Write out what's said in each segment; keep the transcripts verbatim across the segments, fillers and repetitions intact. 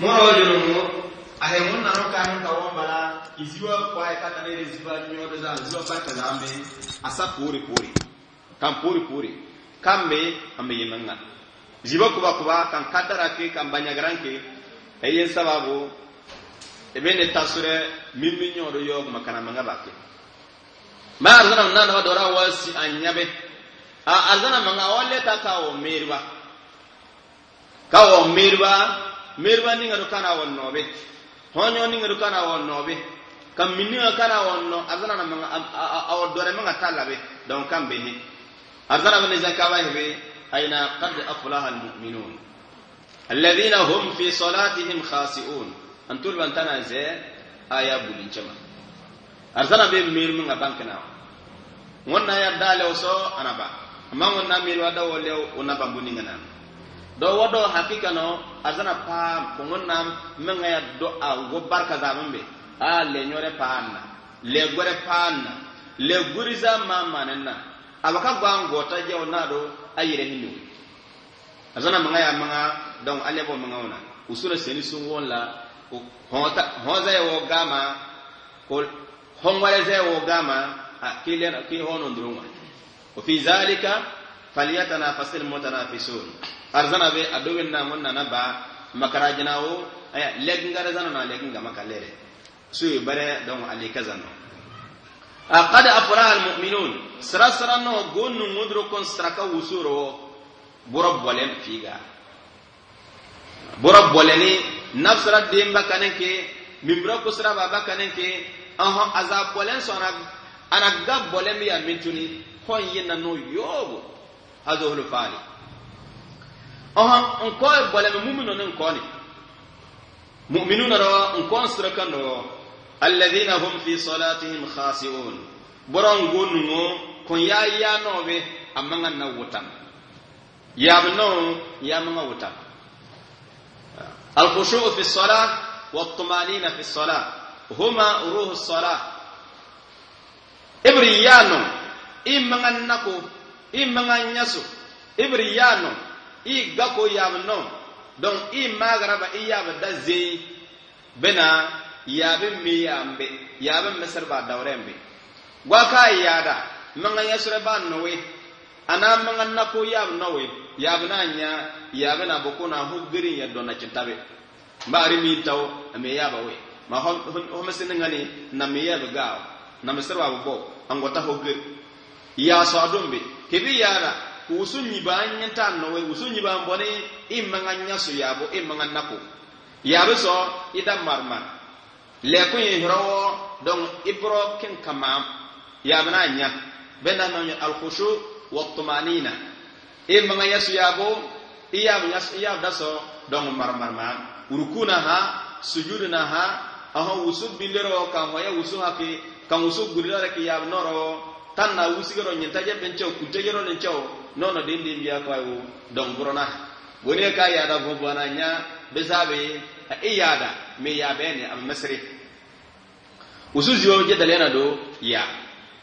Ŋuro yuru mu, ahe ŋun nano ka hin ka won bala, i ziwa kwai ka tane re ziwa nyo de zan, ziwa barka zambe, a sa puri puri. Kan puri puri. Kambe, ambe yemanga. Ziwa kuba kuba, kan kadara ke, kan banyagaran ke, e yen sababu, e bene tasure, mimmi nyo do yog makana manga bake. Ma arzana nana dora wasi anyabe. A arzana manga wale ta ka o merba. Ka o merba, merba ninga du kana wonno be. Honyo ninga du kana wonno be. Ka minni kana wonno, arzana na manga, a, a, a, a o dore manga tala be. Don kambe he. Arzana bane zan ka ba he be, aina qad aflaha almu'minun. Alladhina hum fi salatihim khashi'un. An tulban tana ze, aya bulin chama. Arzana be mir mi nga bankana. Ŋun na ya dale oso anaba. Amma ŋun na mir wa da wole o na bambu ninga na. Do wodo hakika no, arzana pa, ko ŋun na mi nga ya do a go barka zambe. A le nyore pa na. Le gore pa na. Le guri za ma manena. Abaka gwa ngota je o na do, a yire hinu. Arzana manga ya manga, donc, ale bo manga wona. Usuna seni sun won la, o, honta, honza ya wo gama, ko, hongwale za ya wo gama, a, ki len, ki hono ndurunga. Wa fi zalika falyatanafasil mutanafisun. Arzana be, a do wen na ŋun na na ba, makara jina wo, aya, leginga arzana na leginga makalere. Sui bare, donc, ali kazano. A, qad aflaha almu'minun. Sra sra no, gon nu ŋudro kon sra ka wusuro. Bura bolen figa. Bura boleni, nafsra dimba kanenke, mimra kusra baba kanenke, aha, aza bolen so ana, ana ga bolen ya mintuni, hon yena no yobo. Hazo hulu fali. Aha, nko bolen mu'mino ne nko ni. Mu'minuna ro, nko sra kan ro, alladhina hum fi salatihim khashi'un. Bura ŋun nu, kon ya ya no be, amanga na wutan. Yabno, yamanga wuta. Al-khushu'u fi salah, wa tumanina fi salah. Huma ruhu salah. Ibri yano, i manga nako, i manga nyasu, ibri yano, i gako yabno, donc i magaraba i yabda zai, Bena, yabi mi yambe, yabi Misir ba daurembe. Gwa ka yada, manga yasure ba nowe. Ana manga nako yab nowe, yabi na nya, yabi na boko na hugiri ya dona cintabe. Mba ari mi tau, ame yaba we. Ma hom, hom, hom sini ngani, na mi yabi gao, na Misir ba bo, angota hugiri. Ya so adumbe, kebi yada, usu nyiba nyenta nowe, usu nyiba mbone, i manga nyasu yabo, i manga nako. Yabi so, i da marmar. Leku yi hiro wo, donc, i bro ken kamam. Yabi na nya. Benda no nya al-khushu' wa tumanina. I manga yasu yabo, i yab yasu, i yab da so, donc, marmar ma. Rukuna ha, sujudna ha, aha usu bilero kan hoya usu haki, kan usu gurira ki yab noro, tanna usigero nyenta je bencho, kunte jero lencho, nono dindi biya kwa u, donc, brona. Bone ka yada bobana nya, besabe, a i yada, me yabene, a Misir. Usu ziwa jedalena do, ya.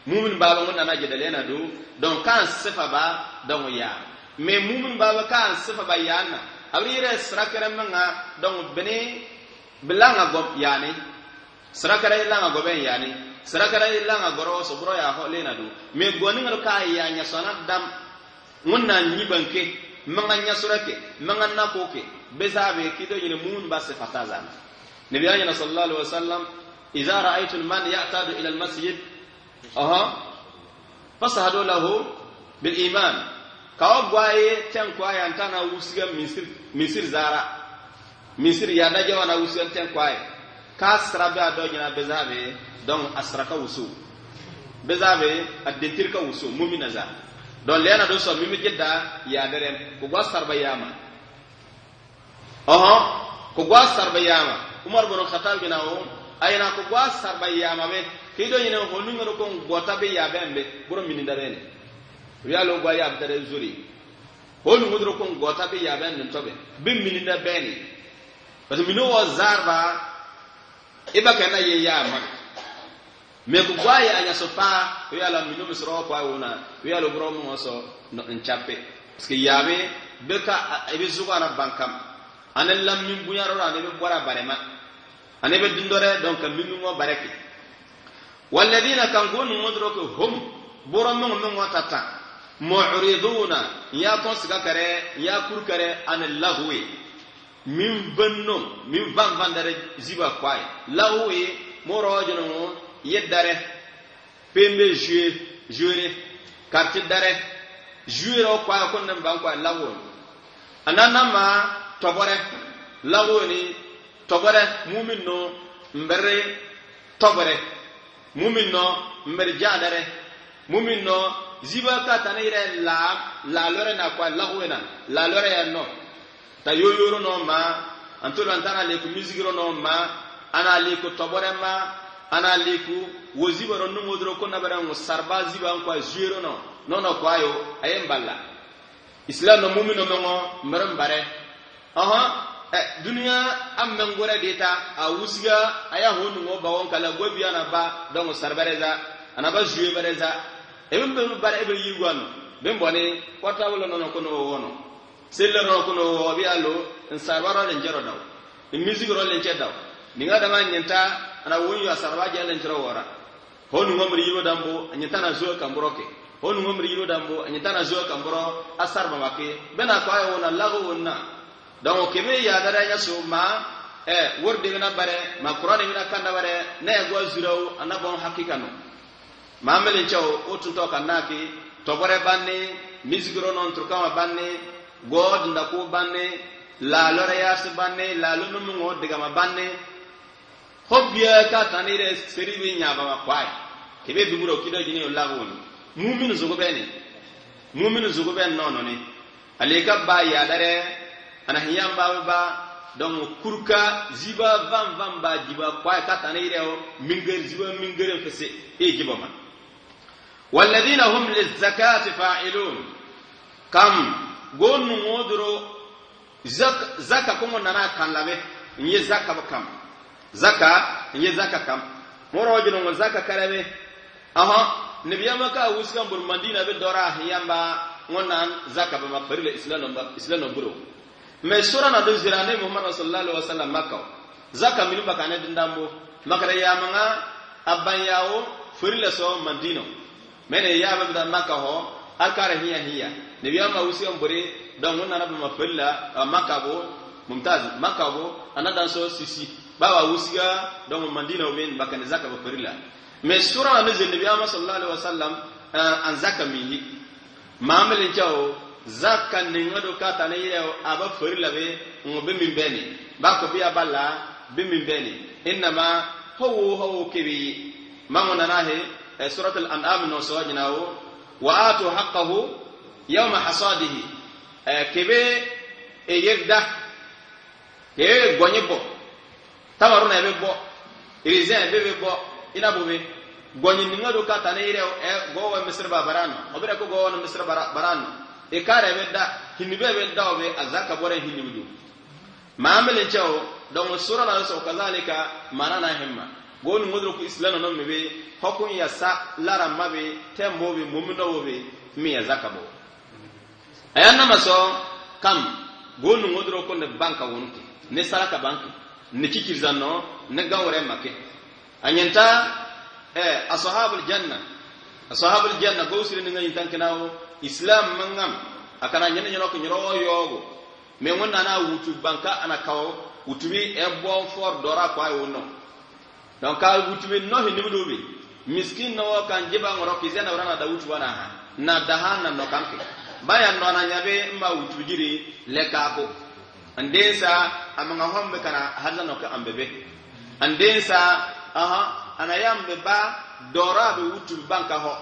Mumin baba ŋun nana jedalena do, donc kan sifa ba, donc ya. Me mumin baba kan sifa ba yana. Abri ire srakere manga, donc bene, belanga gom yani. Srakere langa goben yani. Srakere langa goro so bro ya ho lena do. Me goni ŋun ka ya nya sona dam. Ŋun na nyibanke, manga nyasura ke, manga nako ke, besabe kido yine mumin ba sifata zana. Nabi anyana sallallahu alaihi wasallam, "Idha ra'aytum man ya'tadu ila al-masjid, aha, fashhadu lahu bil iman." Kawa gwaye ten kwaya ntana usiga Misir, Misir zara. Misir ya da jawana usu enten kwai. Ka sra be a do jina bezabe, donc a sra ka usu. Bezabe a dentir ka usu, mumina za. Donc lena do so mimi jedda ya derem, ko gwa sarba yama. Oho, ko gwa sarba yama. Umar bin Khattab gina o, ayina ko gwa sarba yama be. Kido yine ho nungaro ko gota be ya bembe, buro mini da bene. Wiya lo gwa ya be dare zuri. Holu mudro kon gota be ya ben tobe. Be mini na beni. Bas mino wa zarba. Iba kana ye ya ma. Me ku gwa ya anya so pa. Wiya la mino misro pa wona. Wiya lo bro mo so no nchape. Parce que ya be be ka ibe zuga na bankam. Ani la mimbuña ro, ani be bora bare ma. Ani be dundore, donc mimbuño bare ke. Walladhina, ka go nuŋo duro ke, hum, boro meŋo meŋo tata. Mu'riduna, ya kon siga kare, ya kur kare, anil laghwi. Mimbanno, mimvanvan dare ziba kwai. Laghwi, moro jono, ye dare. Pembe jeu, jeu re, quartier dare, jeu re o kwai, o kon nem ban kwai laghwi. Ananama tobore, laghwi ni tobore, mumin no mbere tobore, mumin no mbere jadare, mumin no ziba ka tani re la, la lore na kwai laghwi na, la lore ya no. Ta yoyo ro no ma, an tolo an ta na leku musique ro no ma, ana leku tobore ma, ana leku wo ziba ro nuŋo duro ko na bare ŋo sarba ziba an kwai jeu ro no, no no kwai yo, aye mbala. Islam no mumin no meŋo, mere mbare. Aha, eh, duniya am meŋ gore deta, a wusiga, aya ho nuŋo ba won kala gwe bi ana ba, donc sarba re za, ana ba jeu bare za. Ebe mbe bare ebe yirgwa no, be mboni, portable no no ko no wo no. Sella ro kuno wo bi alo, nsarba ro lenje ro daw. Musique ro lenje daw. Ninga dama nyenta, ana wonyo asarba je lenje ro wora. Honu ŋomri yiro dambo, anyenta na zuwa kamburo ke. Honu ŋomri yiro dambo, anyenta na zuwa kamburo, asarba make. Bena kwa yo na lago wona. Donc kebe ya dara ya so ma, eh, worde bena bare, ma Qur'an bena kanda bare, na ya gwa zuraw, ana bon hakika no. Mamelin caw, o tun to ka na ki, tobore banni, mizigiro non turkama banni, god ndaku banni, lalo reyasi banni, lalo numungo digama banni. Hobbiya ka tani re seri bi nyaba ma kwai. Kebe duburo kido jini o lagun. Mumin zugu beni. Mumin zugu ben nono ni. Alika ba ya dare, ana hiyamba ba, donc kurka ziba van van ba jiba kwai ka tani re o, minger ziba minger fese, e jiba ma. Walladhina hum lizzakati fa'ilun. Kam, gonu ŋo duro, zak-, zaka ko ŋo nana kan labe, nye zaka ba kam. Zaka, nye zaka kam. Moro jino ŋo zaka karabe. Aha, nebiyama ka wusika mbur Madina be dora hiyamba ŋo nan zaka ba ma farila Islam no ba, Islam no buro. Me sura na do zira ne Muhammad sallallahu alaihi wasallam Makka. Zaka mini bakane dindambo. Makare ya manga aban yawo farila so Madina. Mene ya ba da Makka ho, alkara hiya hiya. Nebiyama wusika mbure, donc ŋo nana ba ma farila, a, Makka bo, mumtaz, Makka bo, ana dan so sisi. Baba wusiga, donc Madina o ben bakane zaka ba farila. Me sura na do zira nebiyama sallallahu alaihi wasallam, a, an zaka mini. Mamelin caw, zaka ninga do ka tani re o, aba farila be, ŋo be min beni. Ba ko bi abala, be min beni. Innama, hawo, hawo kebi. Ma ŋo nana he, e, Suratul An'am no so jinawo. Wa atu haqqahu yawma hasadihi. E, kebe, e, yegda. Ke gonyi bo. Tamaru na ebe bo. Irize ebe be bo. Ina bo be. Gonyi ninga do ka tani re o, e, go wa Misir ba barano. Obere ko go wa Misir bara-, barano. E kare be da, hini be be da o be, azaka bore hini wudu. Mamelin caw, donc sura na so kazalika, mana na himma. Gonu ŋo duro ku Islam no mi be, hokun ya sa, lara ma be, tembo be, mumino be, mi ya zaka bo. Ayan na maso kam, gonu ŋo duro ko ne banka wonke, ne saraka banke, ne kikir zanno, ne gawre make. Anyenta, eh, ashabul janna. Ashabul janna, go sire ninga intan kinawo, Islam mangam, akana nyene nyoro ko nyoro yogo. Me ŋo nana wutu banka ana kawo, wutu bi e bon for dora kwa wono. Donc ka wutu bi no hini bi do bi. Miskin no kan jiba ŋoro kize na wara na da wutu wana ha. Na da ha na no kanke. Baya no na nyabe mba wutu jiri leka ko. Andensa amanga hombe kana haza no ka ambebe. Andensa, aha, ana yambe ba dora be wutu banka ho.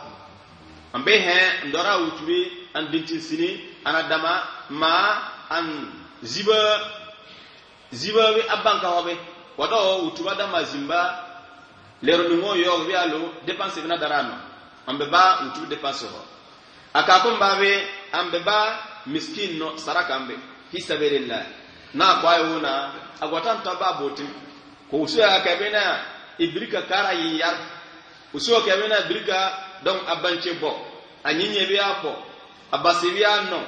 Ambe he, ndora wutu bi, an dintin sini, ana dama, ma, an ziba, ziba bi abanka ho be. Wado wutu ba dama zimba, lero ni ŋo yo bi alo, dépense bi na darano. Ambe ba wutu bi dépense ho. Aka kumba be, ambe ba miskin no saraka ambe. Fi sabilillah. Na kwa yo na, agwatan ta ba botin. Ko usu ya ka be na, ibirika kara yiyar. Usu ka be na birika, donc abance bo. Anyinye bi apo. Abasi bi ano.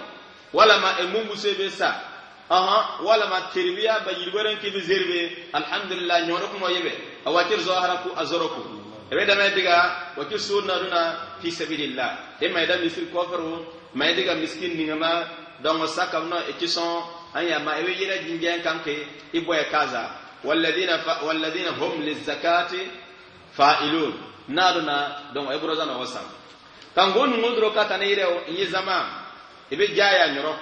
Wala ma emungu se be sa. Aha, wala ma terbiya ba yirgweren ki bi zerbe. Alhamdulillah, nyoro ku mo yebe. A wakir zohara ku, a zoro ku. Ebe dame diga, wakir surna duna fi sabilillah. E mai da misir koferu, mai diga miskin ningama, dongo sakam no, e kison, anya ma ebe yira jingen kanke, ibo e kaza. Walladhina fa-, walladhina hum lizzakati fa'ilun. Na duna, dongo e boroza no wasam. Ka ngo nungo duro ka tane ire o, nyi zama. Ebe jaya nyoro.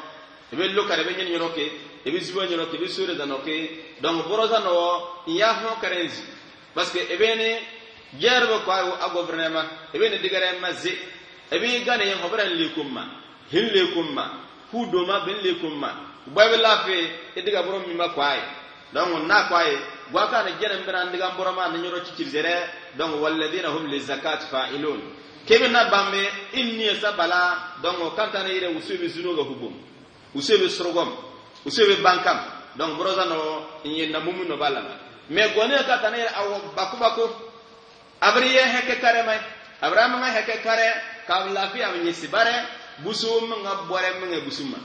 Ebe lokare, ebe nyen nyoro ke. Ebe zibo nyoro ke, ebe sure zano ke. Donc, boro zano o, nya ho karenzi. Parce que ebe ne, jerbe kwa o a gouvernement. Ebe ne digare ma ze. Ebe gane yen hobere le kumma. Hin le kumma. Hu doma ben le kumma. Ba be lafe, e diga boro mi ma kwa e. Donc, na kwa e, gwa ka na jere mbira ndiga mboro ma na nyoro cikir zere, donc, walladhina hum lizakati fa'ilun. Kebe na bambe, inni sabala, donc, kanta na ire usu be zunu ga hubum. Usu be sorgom. Usu be bankam. Donc, boro zano, inye na mumu no bala. Me gone kanta na ire awo baku baku. Abri ye heke kare mai. Abra manga heke kare, ka lafi am nyi sibare, busu manga bore manga busu ma.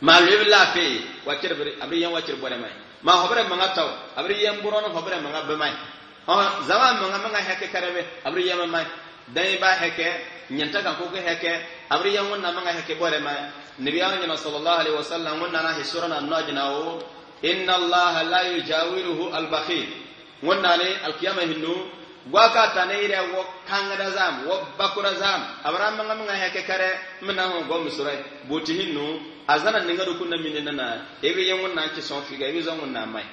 Ma lebe lafe, wakir bri, abri yan wakir bore mai. Ma hobre manga taw, abri yan buron hobre manga be mai. O, zama manga manga heke kare be, abri yan mai. Dai ba heke, nyanta kan ko ke heke, abri yan wonna manga heke bore mai. Nabi Allah sallallahu alaihi wasallam wonna na hisura na nojna o, inna Allah la yujawiruhu al-bakhil. Wonna ne alkiyama hinnu, gwa ka tane ire wo kangada zam, wo bakura zam, abra manga manga heke kare, mina ho go misure, buti hinnu, azana ninga du kunna minina na, ebe ye wonna ki son figa, ebe zon wonna mai.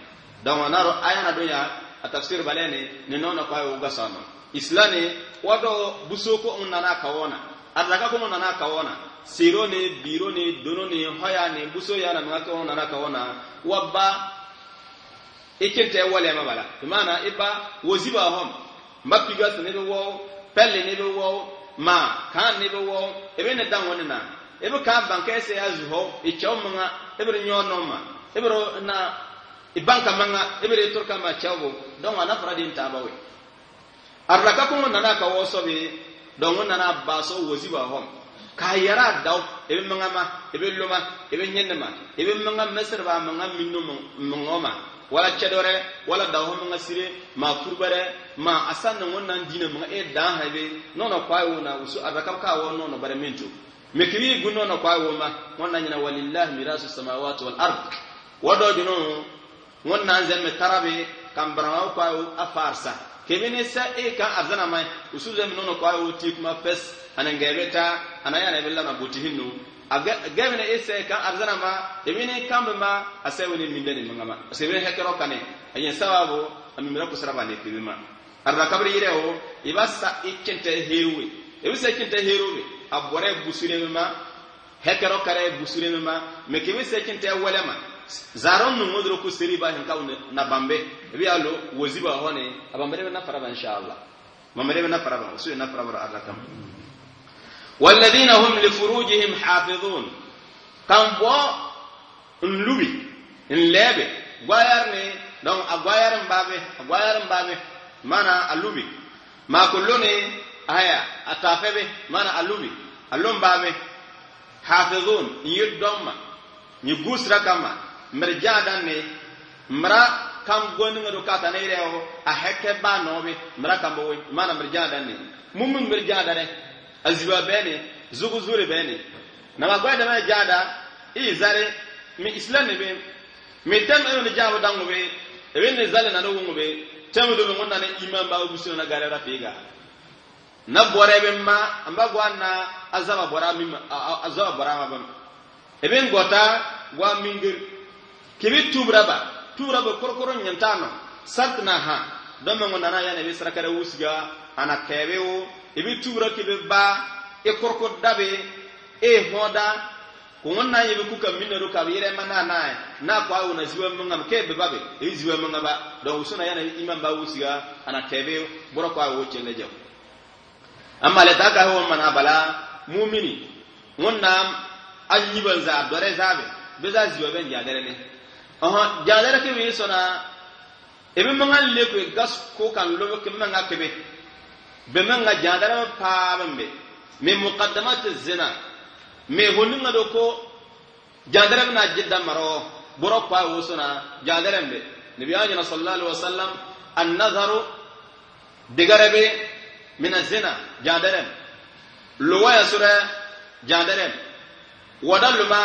Donc, na ro aya na dunya, a tafsir balene, ni nona kwa wo ga sono. Islani, wado buso ko wonna na kawona, adaka ko wonna na kawona, siro ni, biro ni, dono ni, hoya ni, buso ya na manga ko wonna na kawona, wabba, I kinte wale ma bala. Bi maana i ba waziba hom. Mba pigas ni be wow, pelle ni be wow, ma kan ni be wow, ebe ne dan wani na. Ebe ka banka ese azu ho, i chaw manga, ebe nyo no ma. Ebe ro na, i banka manga, ebe re turka ma chaw bo. Donc, ana fara din ta ba we. Arraka ko nana ka woso be, donc nana baso waziba hom. Ka yara daw, ebe manga ma, ebe loma, ebe nyenema, ebe manga mesre ba manga minno mangoma. Wala chedore, wala daw hom manga sire, ma furbare, ma asan no ngon nan dina manga e dan ha be, nono kwa wo na usu arraka ka wo nono bare mintu. Mekiri gun nono kwa wo ma, ngon nan nyina walillahi mirasu samawati wal ard. Wado juno, Ngon nan zeme tarabe, kam barama kwa u a farsa. Kebini sa e kan arzana mai, usu zeme nono kwa u ti kuma fes, ana ngebe ta, ana yana bella na buti hinnu. A ge-, gebini e sa e kan arzana ma, ebini kambe ma, a sa wini mindeni manga ma. A sa wini hekero kane, a yin sababu, a mimira kusara ba ne kebini ma. Arda kabri ire o, i ba sa i kinte heruwe. Ebi sa i kinte heruwe, a bore busure ma, Hekero kare busure me ma, me kebe se kinte wele ma. Zaron nu ngodro ku seri ba hin ka na bambe. Ebi alo waziba hone, a bambe na fara ba, insha Allah. Bambe na fara ba, usu na fara ba Allah kam. Walladhina hum li furujihim hafizun. Kan bo nlubi, nlebe, gwayar ni, donc a gwayar mbabe, a gwayar mbabe, mana a lubi. Ma kullu ni, aya, a tafe be, mana a lubi, a lumbabe. Hafizun, nyi domma, nyi gusra kama, mira jadan ni, mira kam goni nga du kata ni reo, a heke ba no be, mira kam bo we, mana mira jadan ni. Mumin mira jadare, a ziba beni, zugu zuri beni. Na ma gwada ma jada, i zare, mi islam ni be, mi tem eno ni jabo dangu be, ebe ni zale na no wungu be, tem do be ngona ni iman ba ubusi na gare rafiga. Na bore be ma, amba gwa na azaba bora mi ma, a, a, azaba bora ma bam. Ebe ngota gwa mingir. Kibi tubra ba, tubra ba korokoro nyantano. Sart na ha. Don ma ngona na ya ne be sarakare usiga, ana kebe o. Ebe tubra kibi ba, e korokoro dabe, e hoda. Ko ngona yebe kuka minna do ka yere ma na na. Na kwa una ziwa manga ke be babe, e ziwa manga ba. Don usuna ya ne iman ba usiga, ana kebe o. Bora kwa o chele jaw. Amma le taka ho mana bala mumini. Ngonna anyi banza dore zabe. Beza ziwa ben jadere ne. Aha, jadere ke wi sona. Ebe manga le kwe gas ko kan lobo ke manga kebe. Be manga jadere pa bambe. Me muqaddamat zina. Me honinga do ko Jaŋderem na jidda maro, boro kuayo so na jaŋderem be. Nabi a nyina sallallahu alaihi wasallam, "An-nazaru, digarem be, mina zina, jaŋderem. Luwaya sure, jaŋderem. Wada luma,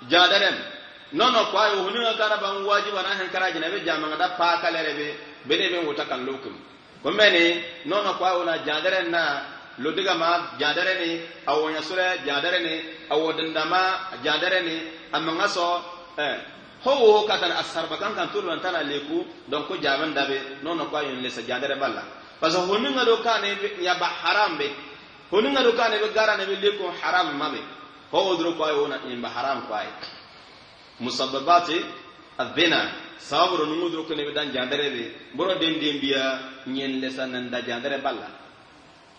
jaŋderem." Nono kuayo huni ŋa kana ban wajiba na hen kara jina be jamaŋa da pa kalere be, bene be wuta kan lukum. Kumeni, nono kuayo na jaŋdere na, ludiga ma jaŋdere ni, awo nyasure jaŋdere ni, awo dindama jaŋdere ni, amaŋa so, eh, ho wo katan asarba kan kan tulu tana leku, donc ko jaban dabe, nono kuayo ni lesa jaŋdere balla. Parce que honi ŋa do kani be, nya ba haram be. Honi ŋa do kani be gara ni be leku haram ma be. Ho wo duro kuayo na ni ba haram kuayo. Musabbabati adh-dhina. Sababu ronu ŋuduro kene be dan jaŋdere be. Boro den den bia nyen lesa nanda jaŋdere balla.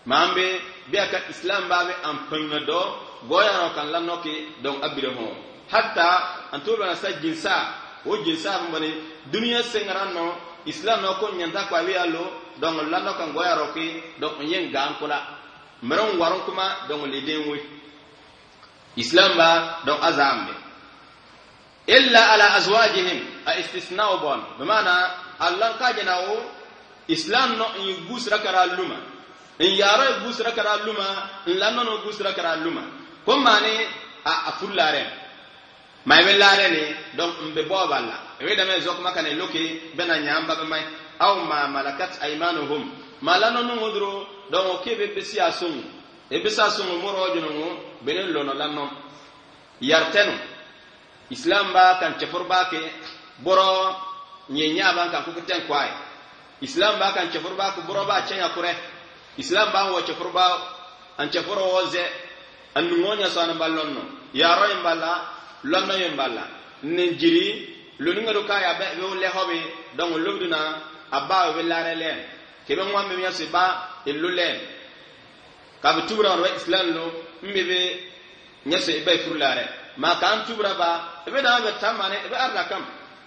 Mambe bia ka Islam ba be ampanga do goyaro kan lano ki don abire ho. Hatta antu bana sa jinsa, o jinsa bani dunia sengarano Islam no ko nyanta kwa be alo don lano kan goyaro ki don yen gankula. Meron waron kuma don leden wi. Islam ba don azambe. Illa ala azwajihim, a istisna o bon. Bimana, Allan ka jina o, Islam no in gus rakara luma. In yaro gus rakara luma, in lanno no gus rakara luma. Kumani, a, a fullare. Mai be lare ni, donc mbe bo balla. Ewe dame zok makane loki, bena nyamba be mai. Aw ma malakat aymanuhum. Ma lanno no ngudro, donc o kebe bisi asungu. E bisi asungu moro jino ngo, bene lono lanno. Yartenu. Islam ba kan cefur ba ke boro nyenya ban kan kuku ten kwai. Islam ba kan cefur ba ke boro ba cenya kure. Islam ba wo cefur ba an cefur wo ze an ngonya so an ba lonno. Yaro in balla, lonno in balla. Nin jiri, luni ŋa du ka ya be, be le hobi, donc lubduna, abba be lare len. Kebe ngwambe miya si ba, illu len. Ka be tubra ro Islam lo, mbe be Nyese iba ifurlare. Ma kan tubra ba, ibe da be tamane, ibe arda kam.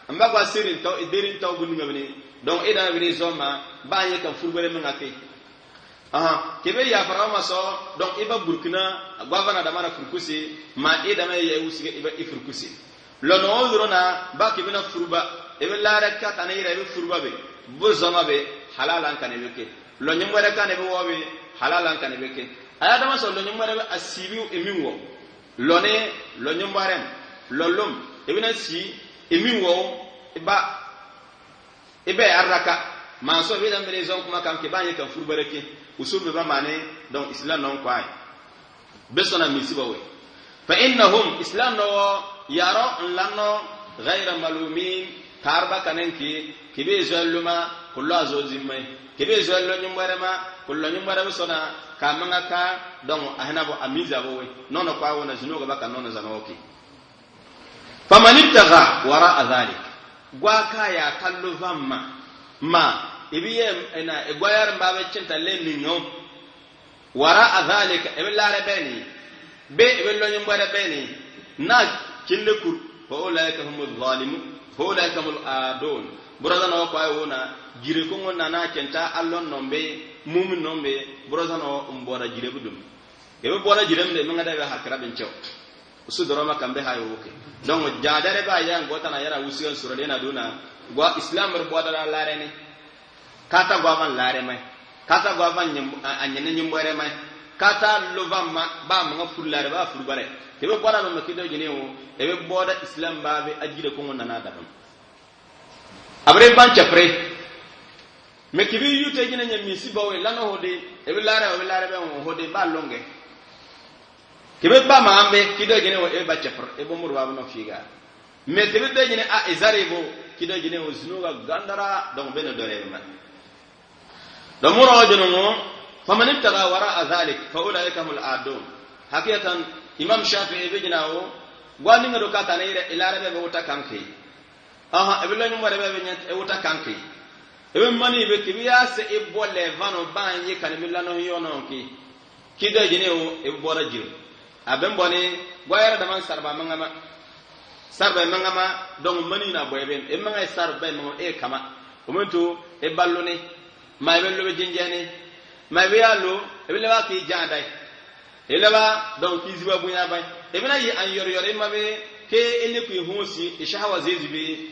Amba kwa sirin to, iderin to gun ngabini. Donc ida bini zoma, ba nye kan furbere mengake. Aha, kebe ya farawa maso, donc iba Burkina, gwavana da mana furkusi, ma ida me ye usige iba ifurkusi. Lono oduro na, ba kebe na furba, ibe lare ka tane ira ibe furba be, bu zoma be, halalan kan ibe ke. Lo nyumbare kan ibe wo be, halalan kan ibe ke. Aya da maso lo nyumbare be asibi imi wo. Lone, lo nyumbarem, lo lum, ibe na si, imi wo, iba, ibe arraka. Manso ibe dan bere zon kuma kam ke ba nye kan furbare ke, usul be ba mane, donc Islam non kwai. Be so na misi ba we. Fa innahum, Islam no wo, yaro nlanno, ghayra malumin, Karba kanen ki, kibe zo luma, kullo azo zimmai. Kibe zo lo nyumbare ma, kullo nyumbare bu sona, ka manga ka, donc, ahena bo amiza bo we. Nono kwa wona zinu ga baka nono zano ki. Faman ibtagha wara'a dhalik. Gwa ka ya kallo vamma. Ma, ibi ye, ena, e gwa yar mbabe cinta le ningo. Wara'a dhalika, ebe lare beni, be ebe lo nyumbare beni, na kinde kur, fa ulaika humu dhalimun, fa ulaika humul adun. Buraza no kwa wona, jire ko ngona na kenta allon nombe, mumin nombe, buraza no mbora jire budum. Ebe bora jire mde, menga da be hakra bencho. Usu doroma kambe hayo woke. Donc, jadare ba ya ngota na yara usigan surale na duna, gwa Islam ber bora lare ni. Kata gwa ban lare mai. Kata gwa ban nyim-, a, a nyene nyumbare mai. Kata lo ban ma, ba manga fur lare, ba fur bare. Kebe bora no makido jine wo, ebe bora Islam ba be ajire ko ngona na daban. Abre ban chapre. Me kibi yute jine nye misi ba we lano hode, ebe lare, ebe lare be wo hode ba longe. Kibe ba ma ambe, kido jine wo ebe ba chapre, ebe muru ba no figa. Me kibe be jine a ezare bo, kido jine wo zinu ga gandara, donc beno dore ma. Don mura wa junungu, faman ibtagha wara'a dhalik, fa ulaika humul adun. Hakikatan, Imam Shafi'i be jina wo, gwa ninga do kata ne ire, ilare be be wuta kanke. Aha, ebe lo nyumba be be nyet, e wuta kanke. Ebe mani be kibi ya se e bole vano ba nyi kan mi lano yono ki. Kido jine wo, e bora jir. Aben boni, gwa yara daman sarba mangama. Sarba mangama, donc mani na boy ben. E manga sarba mangama e kama. Umuntu, e balluni. Ma ebe lo be jinjani. Ma ebe ya lo, ebe le ba ki jandai. E le ba, donc ki ziba bunya bai. Ebe na yi an yor yor, e ma be, Ke e leku i hu si, i shahawa zezi be.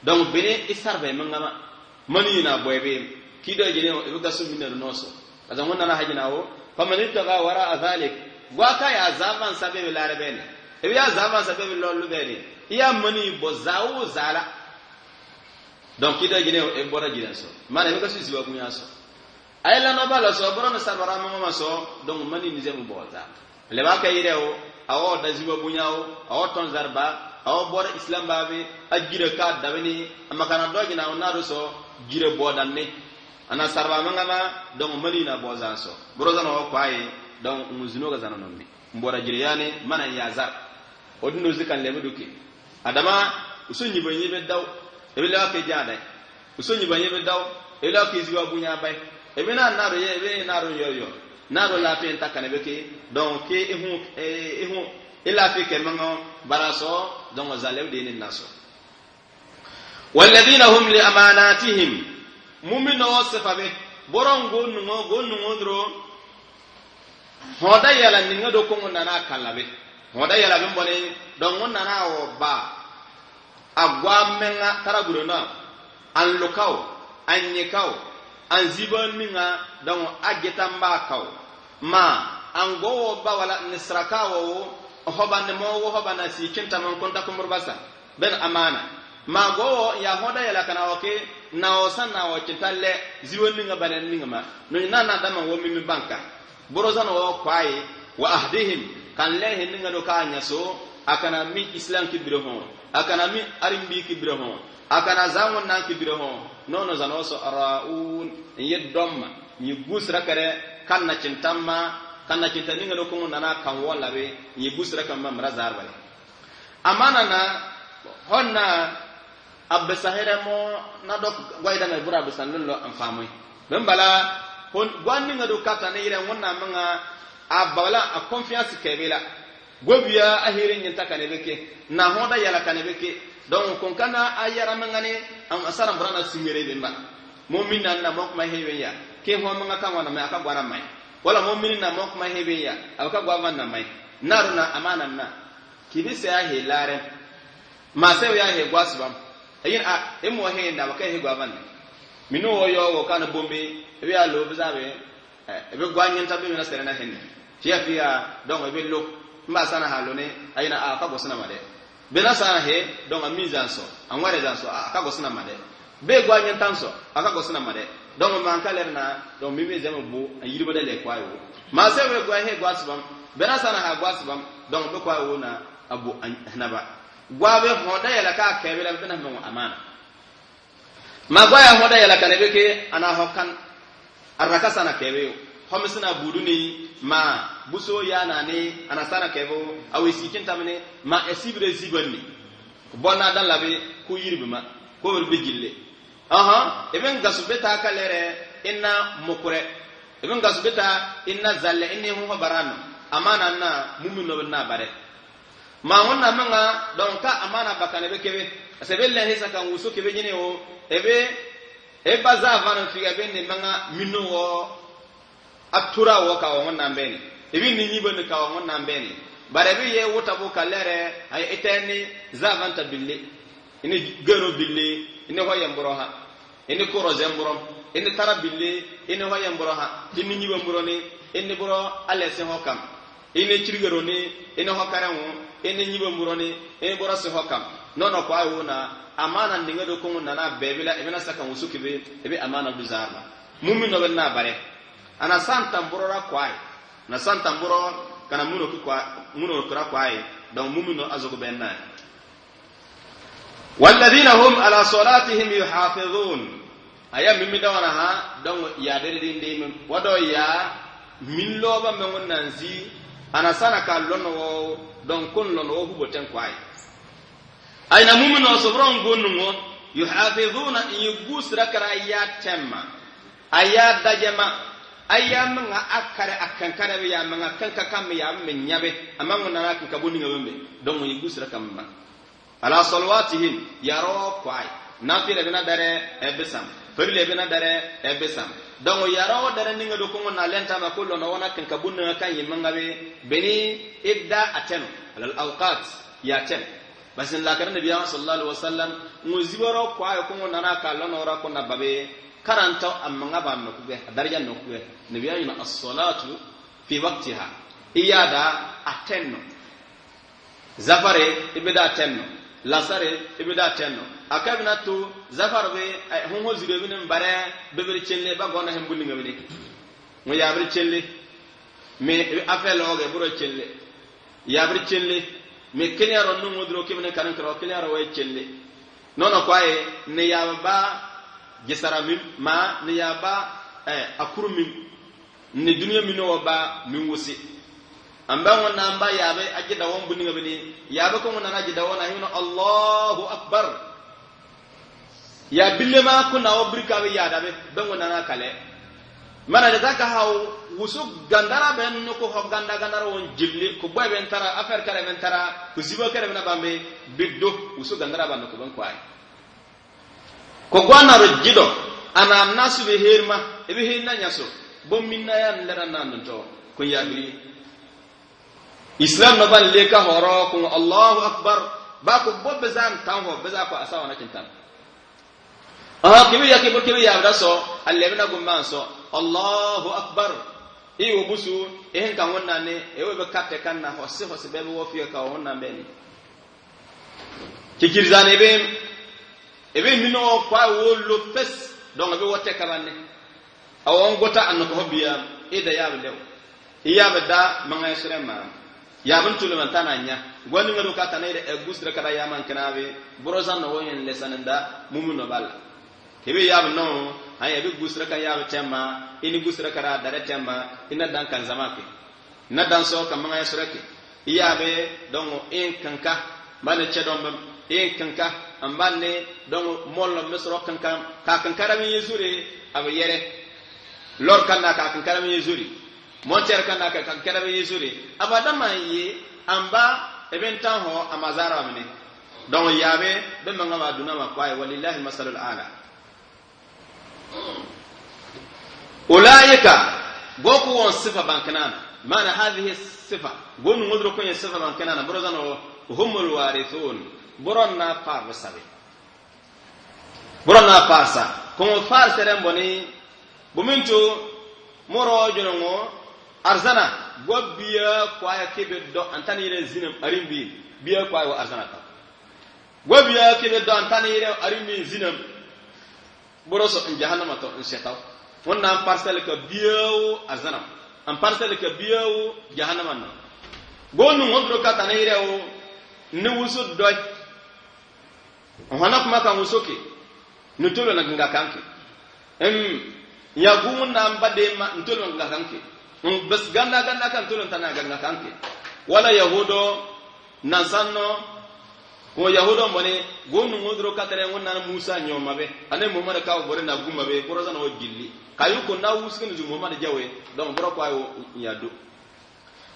Donc bene i sarba i mangama. Mani na bwe be. Kido gine o, e be gasu minna no so. Kaza ngonna na hajina o. Faman ibtaga wara'a dhalik. Gwa ka ya zaban sabe be lare bene. E be ya zaban sabe be lolu bene. I ya mani bo zawu zala. Donc kido gine o, e bora gine so. Mana e be gasu ziwa bunya so. Ai la no bala so, boro na sarba ra mangama so, donc mani ni zemu bota. Le ba ka ire o, a o da ziwa bunya o, a o ton zarba, a o bora Islam ba be, a gira ka da beni, a ma kana do gina o na ru so, gira bo dan ne. Ana sarba mangama, donc mani na bo zan so. Boro zan o kwa ye, donc muzino ga zan no mi. Mbora gira yani, mana ya zar. Odino zikan leme duki. Adama, uso nyiba nyibe daw. E be lewa ke jadai. Uso nyiba nyibe daw. E be lewa ke ziwa bunya bai. E be na naro ye, e be naro yo yo. Naro lafi nta kane be ke. Donc ke e hu, e, e hu. E lafi ke mango bara so, donc zalew de ni na so. Walladhina hum li amanatihim. Mumino sifa be. Boro ngo nungo, ngo nungo dro. Hoda yala ninga do ko ngonna na kala be. Hoda yala be mbone, donc ngonna na o ba. Agwa menga tara guro na. An lukaw, an nyikaw, an ziba ninga, donc ageta mba kaw. Ma, an go o ba wala nisra ka o, hoba ne mo o, hoba na si kinta man konta kumur basa. Ben amana. Ma go o ya hoda yala kana o ke, na o san na o kinta le, ziwa ninga bane ninga ma. No na na dama wo mi mi banka. Boro zan o kwa ye, wa ahdihim, kan lehe ninga do ka nyaso, a kana mi Islam ki bire ho, a kana mi arimbi ki bire ho, a kana zango nan ki bire ho, nono zan o so araun, ye domma, ni gusra kare, kan na kinta ma, kan na kinta ninga do ko ngonna na kan wala be, ni gusra kan ma mra zar bale. Amana na, honna, abbe sahere mo, na dok gwaida na bura abbe san lolo an famoi. Ben bala, hon, gwan ninga do kata ne ire ngonna manga, a bala, a confiance ke bela. Gwabiya a hiri nyinta kane be ke, na hoda yala kane be ke. Donc kon kana a yara manga ne, am asara mbura na singere be ma. Mumin na na mok ma hebe ya. Ke ho manga ka ngwana me aka gwana mai. Wala mumin na mok ma hebe ya, aka gwa van na mai. Naru na amana na. Ki bi se a he lare. Ma se ya he gwa sibam. Ayin a, e mo he nda ba ka he gwa van. Mi no wo yo wo kana bombe, e be a lo be za be. Eh, e be gwa nyen ta be mi na sere na henne. Fia fia, donc e be lo. Mba sana ha lo ne, ayin a ka go sana ma de. Be na sana he, donc a mi zan so, a ngware zan so, a ka go sana ma de. Be gwa nyen tan so, a ka go sana ma de. Donc man ka ler na, donc mi be zema bu, a yiri ba de le kwa yo. Ma se we gwa he gwa sibam, be na sana ha gwa sibam, donc be kwa yo na, a bu an-, na ba. Gwa be hoda yala ka ke be la be na mo amana. Ma gwa ya hoda yala kane be ke ana hokan. Araka sana kebe yo. Homi sina budu ni ma buso ya na ni ana sana kebe yo. Awe sikin tamne ma esibre zibani. Bona dan labe ku yirbi ma. Ko be gille. Aha, eben gasu beta kalere inna mukure. Eben gasu beta inna zalle inni hu barano. Amana na mumin no na bare. Ma ngonna manga, donc ka amana bakane be kebe. Ase be le hisa kan wusu kebe nyine wo, ebe, e ba za vana figa be ne manga mino wo, atura wo ka wo ngonna mbeni. Ebe ni nyiba ni ka wo ngonna mbeni. Bare be ye wuta bu kalere, ay eteni za vanta bille. Ini gero bille, ini hoye mburo ha. Ini kuro ze mburo, ini tara bille, ini hoye mburo ha. Ini nyiba mburo ni, ini buro alesi hokam. Ini cirgero ni, ini hokare ŋu, ini nyiba mburo ni, ini buro si hokam. Nono kwa yo na, amana ninga do kungu nana bebila, ebe na saka musuki be, ebe amana du zarma. Mumin no be na bare. Ana santa mburo ra kwa yi. Na santa mburo, kana muno ki kwa, muno kura kwa yi. Donc mumin no azogo be na. Walladhina hum ala salatihim yuhafidhun. Aya mimi da wana ha, donc ya dere din de mim. Wado ya, min lo ba mengun nanzi, ana sana ka lono wo, donc kun lono wo hubo ten kwa yi. Ayna mumin no sobron gonu ngo, yuhafidhuna in yugus rakara ya temma. Aya dajema, aya menga akare akankare be ya menga kanka kam ya menyabe, amangu nana kanka buni ngabembe, donc yugus rakamma. Ala salawatihim, yaro kwai. Nafila bina dare ebisam. Farile bina dare ebisam. Donc yaro dare ninga dukungu na lenta ma kullo na wana kanka bunna kan yimanga be, beni idda aten. Ala al-awqat, ya ten. Basin lakare Nabi Muhammad sallallahu alaihi wasallam, ŋun ziboro kwayo ko ŋun nana ka lono ra ko na babe, karanta amma nga ba no kuge, daraja no kuge. Nabi Muhammad, as-salatu fi waqtiha. Iya da a ten no. Zafare, i bi da a ten no. Lasare, i bi da a ten no. A ka bi na tu, zafare be, eh, hun ho zire bi ne mbare, bebere chenle, ba gona hem buni nga bi ne. Ŋun ya bere chenle. Me, a fe lo ge buro chenle. Ya bere chenle. Me kenya ro nu ŋun duro ki bi ne karin kro, kenya ro we chenle. Nono kwaye, ne ya ba, gisara mim, ma, ne ya ba, eh, a kuru mim. Ni duniya mino wa ba mi wusi. Amba ŋun na amba yabe a gida won buni nga bini. Yabe ko ŋun na gida won a hino Allahu Akbar. Ya bille ma kuna wa birka be ya dabe. Be ŋun na kale. Mana de zaka haw wusu gandara be no ko ho ganda gandara won jibli. Ko boy be ntara, afer kare be ntara, ko zibo kare be na bambe, biddo, wusu gandara be no ko ben kwai. Ko gwana ro jido, ana nasu be herma, e be herna nyaso, bo minna ya nlera na nto, kun ya biri. Islam no ban leka horo, kun Allahu Akbar, ba ko bo bezan tan ho, beza ko asawa na kintan. Aha, kibi ya kibi kibi ya bra so, alle be na gumban so, Allahu Akbar. I wo busu, e hen kan wonna ne, e wo be katte kan na ho, se ho se be wo fiya ka wonna be ni. Kikiri zane ebe, ebe mino kwa wo lo pes, donc ebe wo teka bane. A wo ngota an ko bia, e da ya lew. I ya be da manga sere ma. Ya be ntulu man tana nya. Gwani ngado ka tana ire e gusra kada ya man kana be, boro zan no wo yen lesan da, mumu no bala. Kebe ya be no, ha ya be gusra ka ya be tema, ini gusra kada dare tema, ina dan kan zama ke. Na dan so ka manga ya sere ke. Iya be, dongo, in kanka, mbane che don bam, in kanka, ambane, dongo, molo mesro kanka, ka kanka da mi yezuri, abe yere. Lor kanda ka kanka da mi yezuri. Monter kanda ka kanka da mi yezuri. Aba dama yi, amba, eben tan ho, amazara mine. Dongo, yabe, be manga ma duna ma kwai, walillahi masalul ala. Ulaika, go ku won sifa bankinana. Mana hadhihi sifa. Go nu ngudro ku ye sifa bankinana. Boro zano humul warithun. Boro na par sabe. Boro na par sa. Ko par sere mboni. Bumintu moro jonongo arzana. Go biya kwaya kibe do antani re zinam arimbi. Biya kwaya arzana ta. Go biya kibe do antani re arimbi zinam. Boro so n jahannama to n setaw. Wonna an parcelle ka biyawo azanam. An parcelle ka biyawo jahannama no. Go nu ngondro ka tana irewo ni wusu doi. Hana kuma ka wusu ke. Ni tolo na ganga kanke. Em, ya gu na mbade ma n tolo na ganga kanke. Bes ganda ganda ka n tolo tana ganga kanke. Wala yahudo Nan sanno, ko Yahudo mone, go nu ngudro katre ngun nan Musa nyoma be. Ane Muhammad ka bore na guma be, boro zana wo gilli. Kayu ko na wuskin zu Muhammad jawe, donc boro kwa yo yado.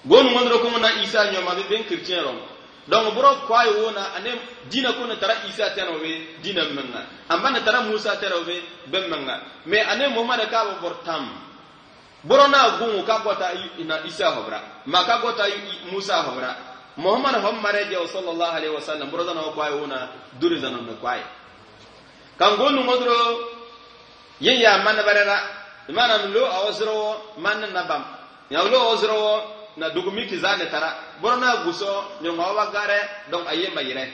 Go nu ngudro ko na Isa nyoma be, ben chrétien rom. Donc boro kwa yo na ane dina ko na tara Isa teno be, dina menga. Amba na tara Musa tero be, ben menga. Mais ane Muhammad ka bo bor tam. Boro na gungu ka gota i-, na Isa hobra. Ma ka gota i-, i-, Musa hobra. Muhammad hom mare je sallallahu alaihi wasallam. Boro zana wo kwai una, duri zana me kwai. Kan go nu ngodro, yen ya man barera. Imana lo awzro man na bam. Ya lo awzro na dugumi ki zane tara. Boro na guso, nyonga wa gare, donc aye mayire.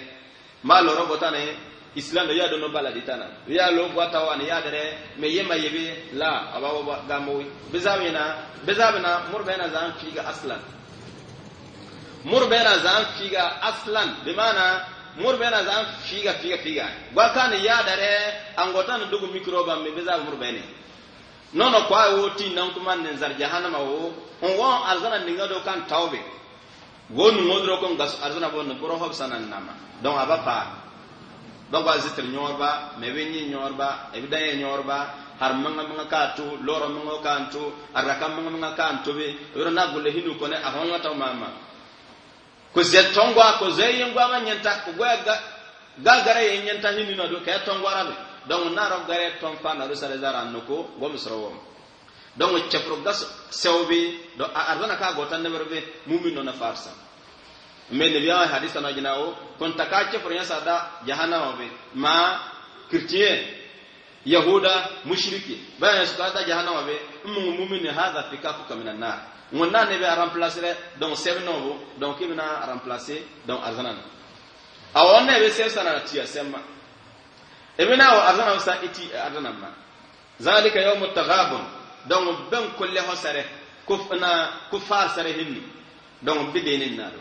Ma loro gotane, Islam da ya dono bala ditana. Ya lo gwata wane ya dere, me yema yebe, la, aba wa gamo. Bizabe na, bizabe na, mur bena zan figa aslan. Mur bena zan figa aslan. Bimana, mur bena zan figa, figa, figa. Gwa kan ya dere, angotan dugu mikroba, me bizabe mur bene. Nono kwa wo ti nan kuma ne zar jahannama wo. On wo arzana ninga do kan tawbe. Go nu ngodro ko ngas arzana bo no boro hob sanan nama. Donc aba pa. Donc ba zitr nyorba, me wenyi nyorba, ebidaye nyorba, har manga manga ka tu, loro manga ka tu, araka manga manga ka tu be, wero na gule hinu kone ahonyo ta mama. Ko ze tongwa, ko ze yengwa ma nyenta, ko gwa ga, ga gare ye nyenta hinu na do ke tongwa rabe. Donc na ro gare ton pa na ro sare zara noko, go misro wo. Donc chepro gas sewbe, do a arzana ka gotan ne berbe, mumin no na farsa. Me Nebi a hadisa no gina o, kon taka ke furnya sa da jahannama be, ma chrétien, Yahuda, mushriki, ba ya su ka da jahannama be, mm, mu'min, hadha fikakuka minan nar. Ngon na ne be a remplacer, donc seb no bo, donc ki be na remplacer, donc arzana no. A won ne be seb sa na tiya seb ma. E be na o arzana sa iti arzana ma. Zalika yawmu taghabun. Donc ben kulle ho sere, kuf-, na kuffar sere hinni. Donc bi deni na do.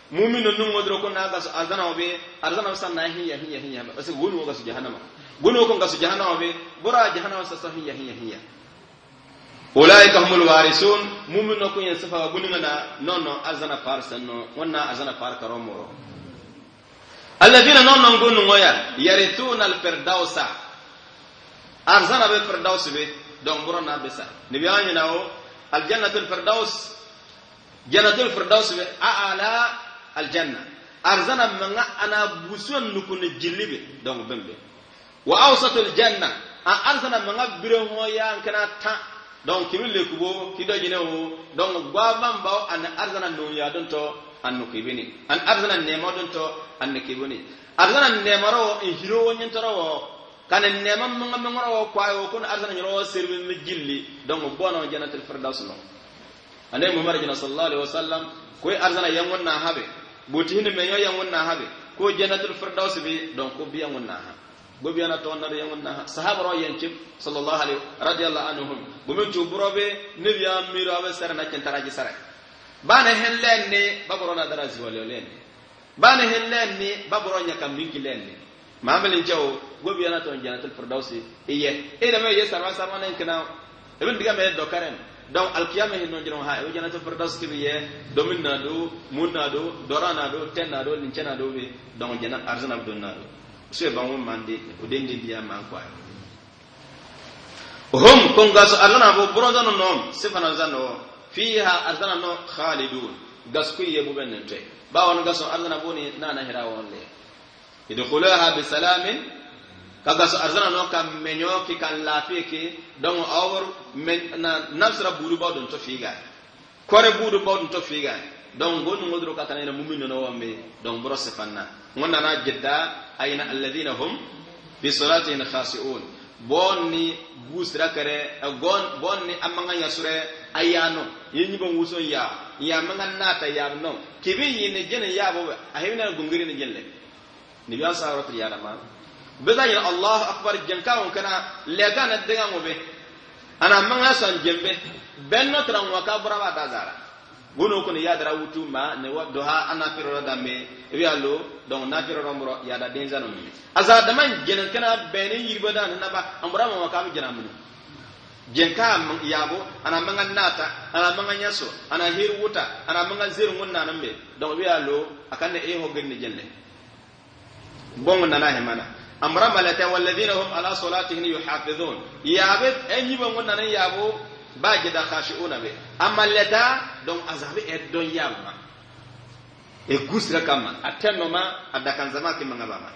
Mu'min no nungo dro ko na gasu arzana o be, arzana sa na hinya, hinya, hinya. Parce que gunu gasu jahannama. Gunu ko gasu jahannama be, bura jahannama sa sa hinya, hinya, hinya. Ulaika humul warisun, mu'min no ko yen sifa gunu na, no, no, arzana far sen no, wonna arzana far karo moro. Alladhina, no, no, gunu ngoya, yarithuna al-firdausa. Arzana be Firdaus be, donc bura na be sa. Nebi a ni na o, al-jannatul firdaus, Jannatul Firdaus be a'la al-janna. Arzana manga ana busuwan nukun jilli be, donc bembe. Wa awsatul janna. A arzana manga bire ho ya nkana ta. Donc ki bi le kubo, ki do jine o. Donc gwa bamba o an arzana no ya don to, an nuki bini. An arzana nema don to, an nuki bini. Arzana nema ro, in hiro wo nyen to ro wo. Kan nema manga manga ro wo kwa yo kun arzana nyoro sirbi mi jilli. Donc bono Jannatul Firdaus no. Annabi Muhammad gina sallallahu alaihi wasallam, ko arzana yangun na habe. Boti hini menyo yangun na habe. Ko Jannatul Firdaus be, donc ko bi yangun na ha. Go bi ana to na yangun na ha. Sahaba ro yan cib, sallallahu alaihi, radiyallahu anhum. Go men tu buro be, Nebi a miro abe sere na kentara ji sere. Bane hen len ni, ba buro na dara ziwale len ni. Bane hen len ni, ba buro nya kam binki len ni. Mamelin jaw, go bi ana to Jannatul Firdaus iye. E da me ye sarwa sarwa nen kena. Eben diga me do karen. Donc alkiyama hin no jino ha, e Jannatul Firdaus ki bi ye, domin na do, mun na do, dora na do, ten na do, linche na do be, donc jana arzana don na do. Su e bangun mandi, o den din dia man kwa. Hum, kon gasu arzana bo, buro zano nom, sifa na zano, fiha arzana no khalidun. Gasu ku ye bu ben nte. Ba won gasu arzana bo ni na na hira won le. Idkhuluha bi salamin, ka gasu arzana no ka menyo ki kan lafi ki, donc awor men, na, nafsra buru ba don to figa. Kore budu ba won to figa. Donc gonu ngodro ka tana ina mu'min no wambe. Donc buro sifa na. Ngonna na jedda ayina alladhina hum fi salatihim khashi'un. Bonni gusra kare, eh, gon-, bonni amanga yasure ayano. Yinyi bon wuson ya. Ya manga nata ya no. Kibi yine jene ya bo. Ahibina gungiri ne jelle. Ni biya sa rot ya da ma. Beza yin Allahu Akbar, jenka won kana lega na dega ngo be. Ana manga san jembe. Benno tran wa ka bura ba da zara. Gonu kuni ya dara wutu ma ne wa doha ana piro da me. Wi alo, donc na piro romro ya da denza no me. Aza da man jenen kana bene yirba da na ba, ambura ma wa ka mi jena munu. Jenka man-, ya bo, ana manga nata, ana manga nyaso, ana hir wuta, ana manga zir ngunna nambe. Donc wi alo, akan ne e ho genne jelle. Bon nana he mana. Amra malata walladhina hum ala salatihim yuhafizun. Yabe enyi bon nana yabo ba jeda khashi'una be. Amalata donc azabe e don yabma. E gusra kama. Atenoma adakan zama ki manga bama.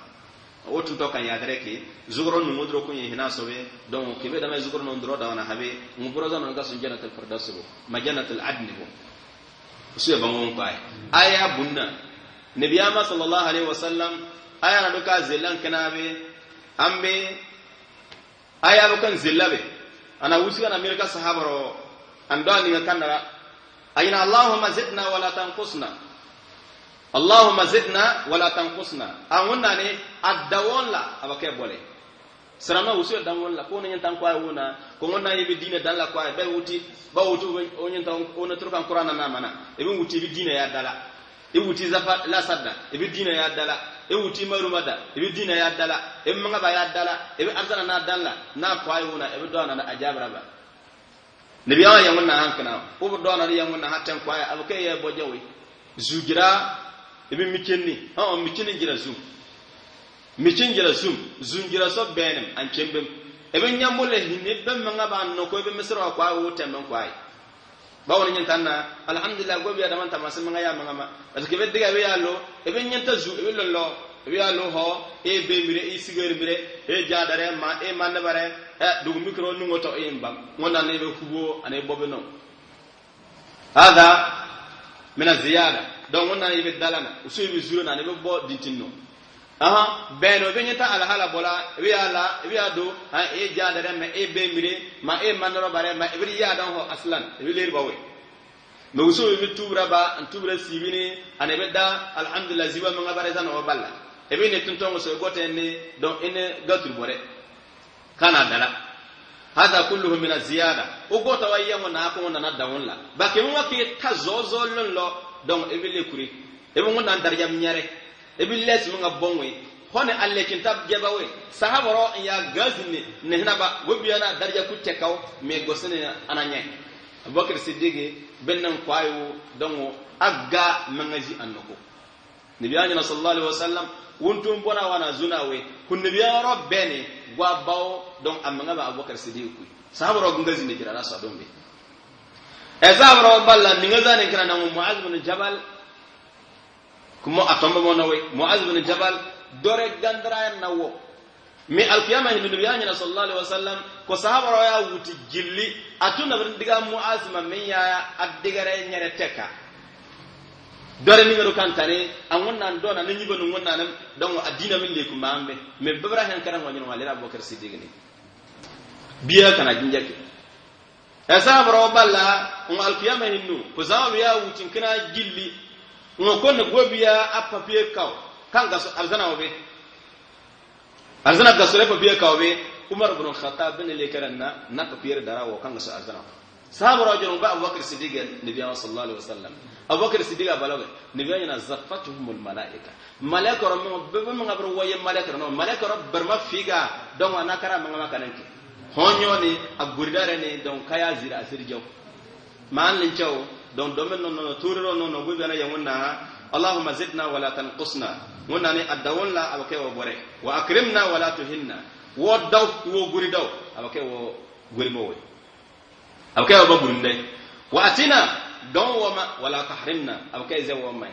Otun to kan yadre ki zugro nu mudro kun hina sobe. Donc kibe dama zugro nu ndro da wana habe. Ngubro zano nga sun jannatul firdaus bo. Ma jannatul adn bo. Usu ya bangon kwai. Aya bunna. Nabi ama sallallahu alaihi wasallam, aya na duka zelan kanabe, ambe, aya dukan zelabe. Ana usu na mirka sahabaro, ando ani nga kanara. Ayina Allahumma zidna wala tanqusna. Allahumma zidna wala tanqusna. Angunna ne adawon la, abake bole. Sirama usu ya dangon la, ko ne nyen tan kwai wuna, ko ngonna ye bi dina dan la kwai, be wuti, ba wuti, o nyen tan, o na turkan Qur'an na mana, e bi wuti bi dina ya dala. E wuti zafa la sadda, e bi dina ya dala. E wuti maruma da, e bi dina ya dala. E manga ba ya dala, e bi arzana na dan la, na kwai wuna, e bi doana na ajabra ba. Nabi awa yangun na hankana, ubu doana di yangun na hatan kwai, abu ke ye bojawi. Zujira, e bi mikenni, ha, o mikenni jira zum. Mikin jira zum, zum jira so benem, an kembem. Ebe nyambo le hine, be manga ba no ko, ebe mesra wa kwa o temben kwa. Ba woni nyen tanna, alhamdulillah, go biya daman tamase manga ya manga ma. Parce que be diga be ya lo, ebe nyen ta zu, ebe lo lo, ebe ya lo ho, e be mire, e sigar mire, e jadare ma, e manne bare, e dugu mikro nungo to e mbam. Ngona ne be kubo, ane bobe no. Hada min aziyada. Donc, ŋun naan i be dalana, usu i be zurona, i be bo dintinno. Aha, beno, i be nyeta alhala bola, i be ya la, i be ya do, ha, e ja dare me, e be mire, ma e manoro bare, ma e be ya dan ho aslan, i be leri ba we. Me usu i be tubra ba, an tubra sibini, an i be da, alhamdulillah, ziba me nga bare zan o balla. I be ne tuntongo so gote ne, donc, i ne gatur bore. Kana dala. Hadha kulluhu min az-ziyada. O gota wa yango na ko na da won la. Ba ke mo ke ta zozo lon lo. Donc, e be le kuri. E be mo na darja mi nyare. E be les mo nga bongwe. Hone alle kin tab jaba we. Sahaba ro ya gazni ne hina ba. Wo bi ana darja ku tekaw. Me gosene ana nye. Abubakar Siddiq ben nan kwayo. Donc, aga mangazi annoko. Nabi a nyina sallallahu alaihi wasallam, wun tum bona wana zuna we, kun nabi a ro bene, gwa bawo, donc a manga ba Abubakar Siddiq kui. Sahaba ro gunga zine kira na so dombe. E sahaba ro balla, ninga zane kira na Muaz bin Jabal, kuma a tomba mo na we, Muaz bin Jabal, dore gandara na wo. Mi alkiyama hindu nabi a nyina sallallahu alaihi wasallam, ko sahaba ro ya wuti gilli, a tun na bari diga Muaz ma mi ya, a digare nyare teka. Dore ni ngaru kantane, a ŋun naan dona, ni nyiba nu ŋun naan, donc a dina mi le ku mambe, me babara hen kara ŋo nyina wa lera Abubakar Siddiq ni. Biya kana jinjake. E sahaba ro balla, ŋo alkiyama hindu, ko sahaba ya wuti kina gilli, ŋo kon go biya a papier kaw, kanga so arzana obe. Arzana gasore papier kaw be, Umar bin Khattab bin le karanna, na papier dara wo kanga so arzana. Sahaba ro jurung ba Abubakar Siddiq, nabi sallallahu alaihi wasallam. Abubakar Siddiq a balawe, nabi a nyina zaffatuhumul malaika. Malaika ro mo, be be mo nga bro waye malaika ro, malaika ro berma figa, donc ana kara manga makananke. Honyo ni, a gurdare ni, donc kaya zira asiri jaw. Maan lincaw, donc domen no no, turi ro no no, gube na ya ŋun na, Allahumma zidna wa la tanqusna. Ŋun na ni adawon la, abake wo bore. Wa akrimna wa la tuhinna. Wo daw, wo guri daw, abake wo guri mo we. Abake wo ba guri ndai. Wa atina, don wo ma, wa la tahrimna, abake ze wo mai.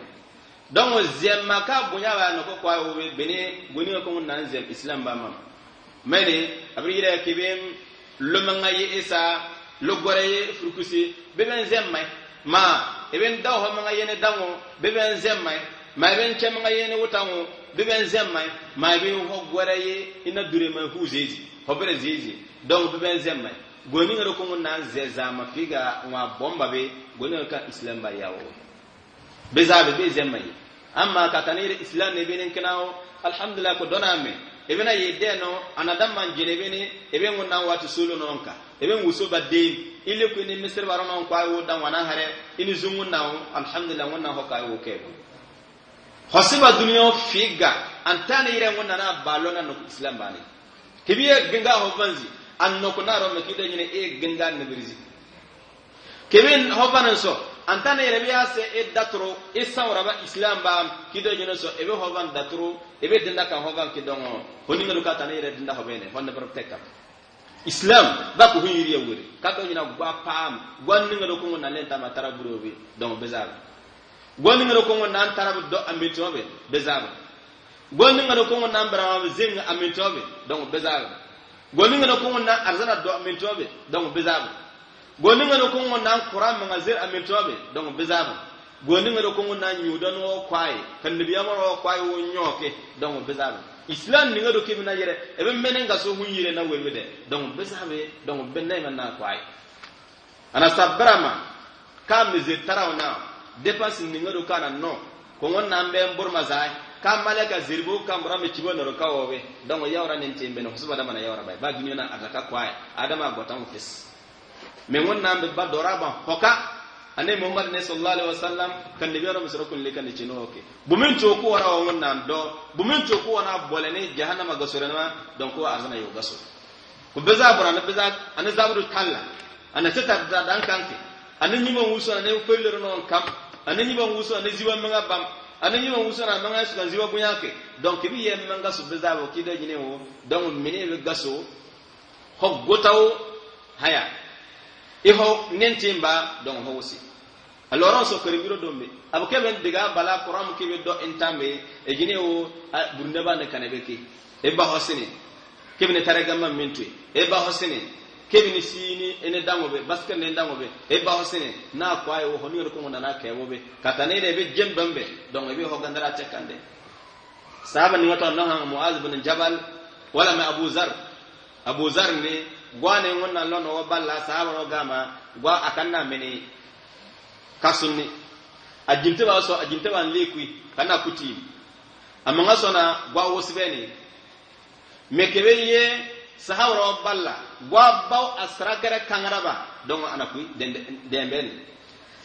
Donc, zem ma ka bunya ba no ko kwa wo be, bene, goni ko ŋun naan zem Islam ba mam. Mene, abri yire kibim, lo manga ye isa, lo gore ye furkusi, be ben zem mai. Ma, e ben daw ho manga ye ne dango, be ben zem mai. Ma e ben che manga ye ne wutango, be ben zem mai. Ma e ben ho gore ye, ina dure mai hu zezi, ho bere zezi. Donc, be ben zem mai. Goni ŋa ro ko ŋun naan zeza ma figa, ŋwa bomba be, goni ŋa ka Islam ba yawo. Be zaabe be zem mai. Amma ka tani ire Islam ne be nen kina o, alhamdulillah ko dona me. E be na ye de no, ana dam man jene be ne, e be ŋun naan wati sulu no nka. E be ŋuso ba de, ile ko ni Misir baro no kwa wo dan wana hare, ini zungu na o, alhamdulillah ŋun naan ho ka wo ke. Hosiba duniya figa, antani ire ŋun naan ba lo na no Islam ba ni. Kibiye ginga ho banzi, an no kuna ro me kido nyine e ginga ne birizi. Kebin hoban so, antane rebe ya se e datro, e saura ba Islam ba, kido jino so, ebe hoban datro, ebe dinda kan hoban kidongo, honi ngado ka tane re dinda hobene, honne bar teka. Islam, ba ku hun yiri ya wuri, ka do jina gwa pam, gwa ninga do kungo na lenta ma tara buro bi, dongo bezaba. Gwa ninga do kungo na tara do amito be, bezaba. Gwa ninga do kungo na mbara zing amito be, dongo bezaba. Gwa ninga do kungo na arzana do amito be, dongo bezaba. Gwa ninga do kungo na Quran manga zer amito be, dongo bezaba. Gwa ninga do kungo na nyuda no kwai, kan nabi amaro kwai wo nyoke, dongo bezaba. Islam ninga do kibina yere, ebe menenga so hun yire na werwede, dongo bezaba, dongo benai man na kwai. Ana sabra ma, ka mize taraw na, dépense ninga do kana no, ko ngon na mbe mbur mazai, ka malaika zirbu ka mbura me chibo no ka obe, dongo yawra nen tembe no, husuba da mana yawra bai, ba ginyo na aga ka kwai, adama gota mu fis. Me ngon na mbe ba dora ba hoka, ane Muhammad ne sallallahu alaihi wasallam, kan nabi ro misro kun le kan chino oke. Bumin choku wara ngon na do, bumin choku wana bolene jahannama gasurana, donc arzana yo gaso. Ko beza bura, ana beza, ana zabudu talla. Ana teta da dan kanke. Ana nyima wuso, ana felero no kam. Ana nyima wuso, ana ziwa manga bam. Ana nyima wuso, ana manga su kan ziwa bunyake. Donc, bi ye manga su beza bo kido jine wo. Donc, mini be gaso. Ho gota wo haya. Iho nentimba, donc, ho wosi. Aloron so kere biro dombe. Abu keben diga bala Quran kebe do entambe. E jine wo, a, burunde ba ne kanebe ki. E ba hosini. Kebe ne tare gamba mintui. E ba hosini. Kebeni sini ene dango be, basikene dango be, e ba hosene, na kwaye wo honi ro ko na na kebo be. Katane de be jembe be, donc e be ho gandara chekande. Sahaba ni wato no han Muaz bin Jabal, wala me Abu Zar. Abu Zar ni, gwa ne ngonna lono wo balla sahaba no gama, gwa akanna meni kasunni. Ajinte ba so, ajinte ba nlekui, kana kuti. Amanga sona, gwa wosibeni. Meke be ye, sahaba ro balla, gwa baw asrakere kangraba, donc ana kui, den, den, den ben.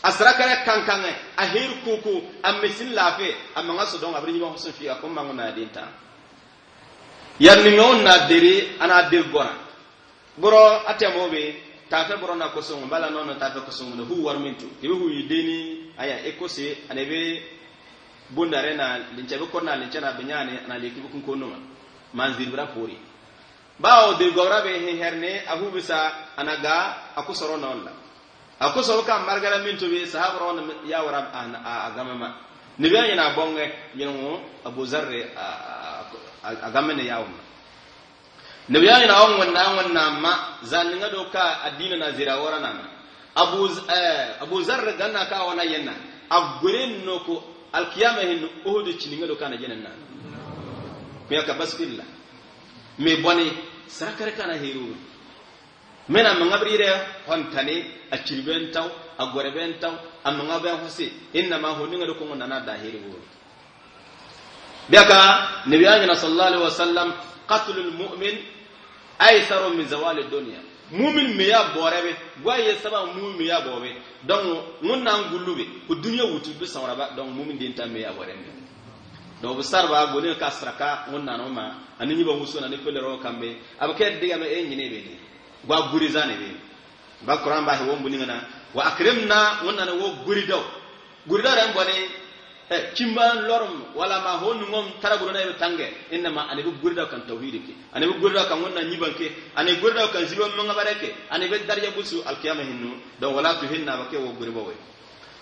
Asrakere kankange, a hir kuku, a mesin lafe, amanga so donc abri nyiba hosun fi, akum mangu na dinta. Yar ni ngau na diri, ana dir gora. Boro atemo be, tafe boro na kosong, bala nono tafe kosong, no hu war mintu. Kibi hu ideni, aya, ekose, anebe, bundare na, linche be korna, linche na benyane, ana leki bukun konuma. Manzir bra pori. Bawo de gora be he herne, ahu bisa, anaga, akusoro na olla. Akusoro ka margara mintu be, sahaba ro na ya wara, a, a, a gamama. Ni be anyina bonge, nyingo, Abu Zarre, a, a, a, a gamene ya wama. Nabi ya na on wanna, wanna ma, zan nga do ka adina na zira wara na ma. Abu Z-, eh, Abu Zarr ganna ka wana yenna. A gure no ko alkiyama hin Uhud cini nga do ka na yenna. Kuya ka basfilla. Me boni, sakare ka na heru. Me na manga brire, hontani, a cirben taw, a goreben taw, a manga ben hosi. Inna ma honi nga do ko na na da heru. Biaka, Nabi anyina sallallahu alaihi wasallam, "Qatlul mu'min aysaru min zawali dunya." Mu'min meya bore be, gwa ye saba mu'min meya bore be. Donc, ngun na ngulu be, ku dunya wutu be sawra ba, donc mu'min dinta meya bore be. Donc, bu sarba, gone ka sraka, ngun na no ma, ani nyiba musu na ni pele ro kambe, abake diga me e nyine be ni. Gwa guri zane be. Ba Quran ba he won buni ngana. Wa akrimna, ngun na wo guri daw. Guri daw ren boni, eh, cimba lorum, wala ma hon ngom tara guri na ibe tange. Inna ma ani bu guri daw kan tawhid ke. Ani bu guri daw kan ngun na nyiban ke. Ani guri daw kan zibo manga bare ke. Ani be darja busu alkiyama hinnu. Donc wala tuhinna abake wo guri bawe.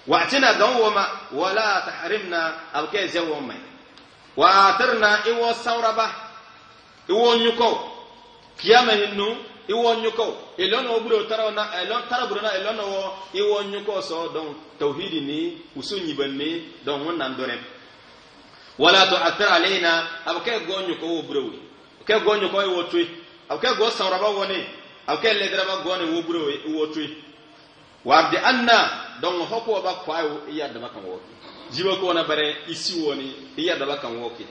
Wa atina gan wo ma, wala tahrimna, abake ze wo mai. Wa atarna i wo sawra ba. I wo nyuko. Kiyama hinnu, i wo nyuko. I lono wo buro tara na, i lon-, tara buro na, i lono wo, i wo nyuko so, donc, tawhidi ni, usu nyiban ni, donc, ngun na ndore. Wala tu'athir alayna, abake go nyuko wo buro wi. Abake go nyuko i wo tui. Abake go sawra ba wo ni. Abake ledra ba go ni wo buro wi, i wo tui. Wardi anna, donc, hoko ba kwa i wo, i yadda ba kan wo ki. Ziba ko na bare, isi wo ni, i yadda ba kan wo ki.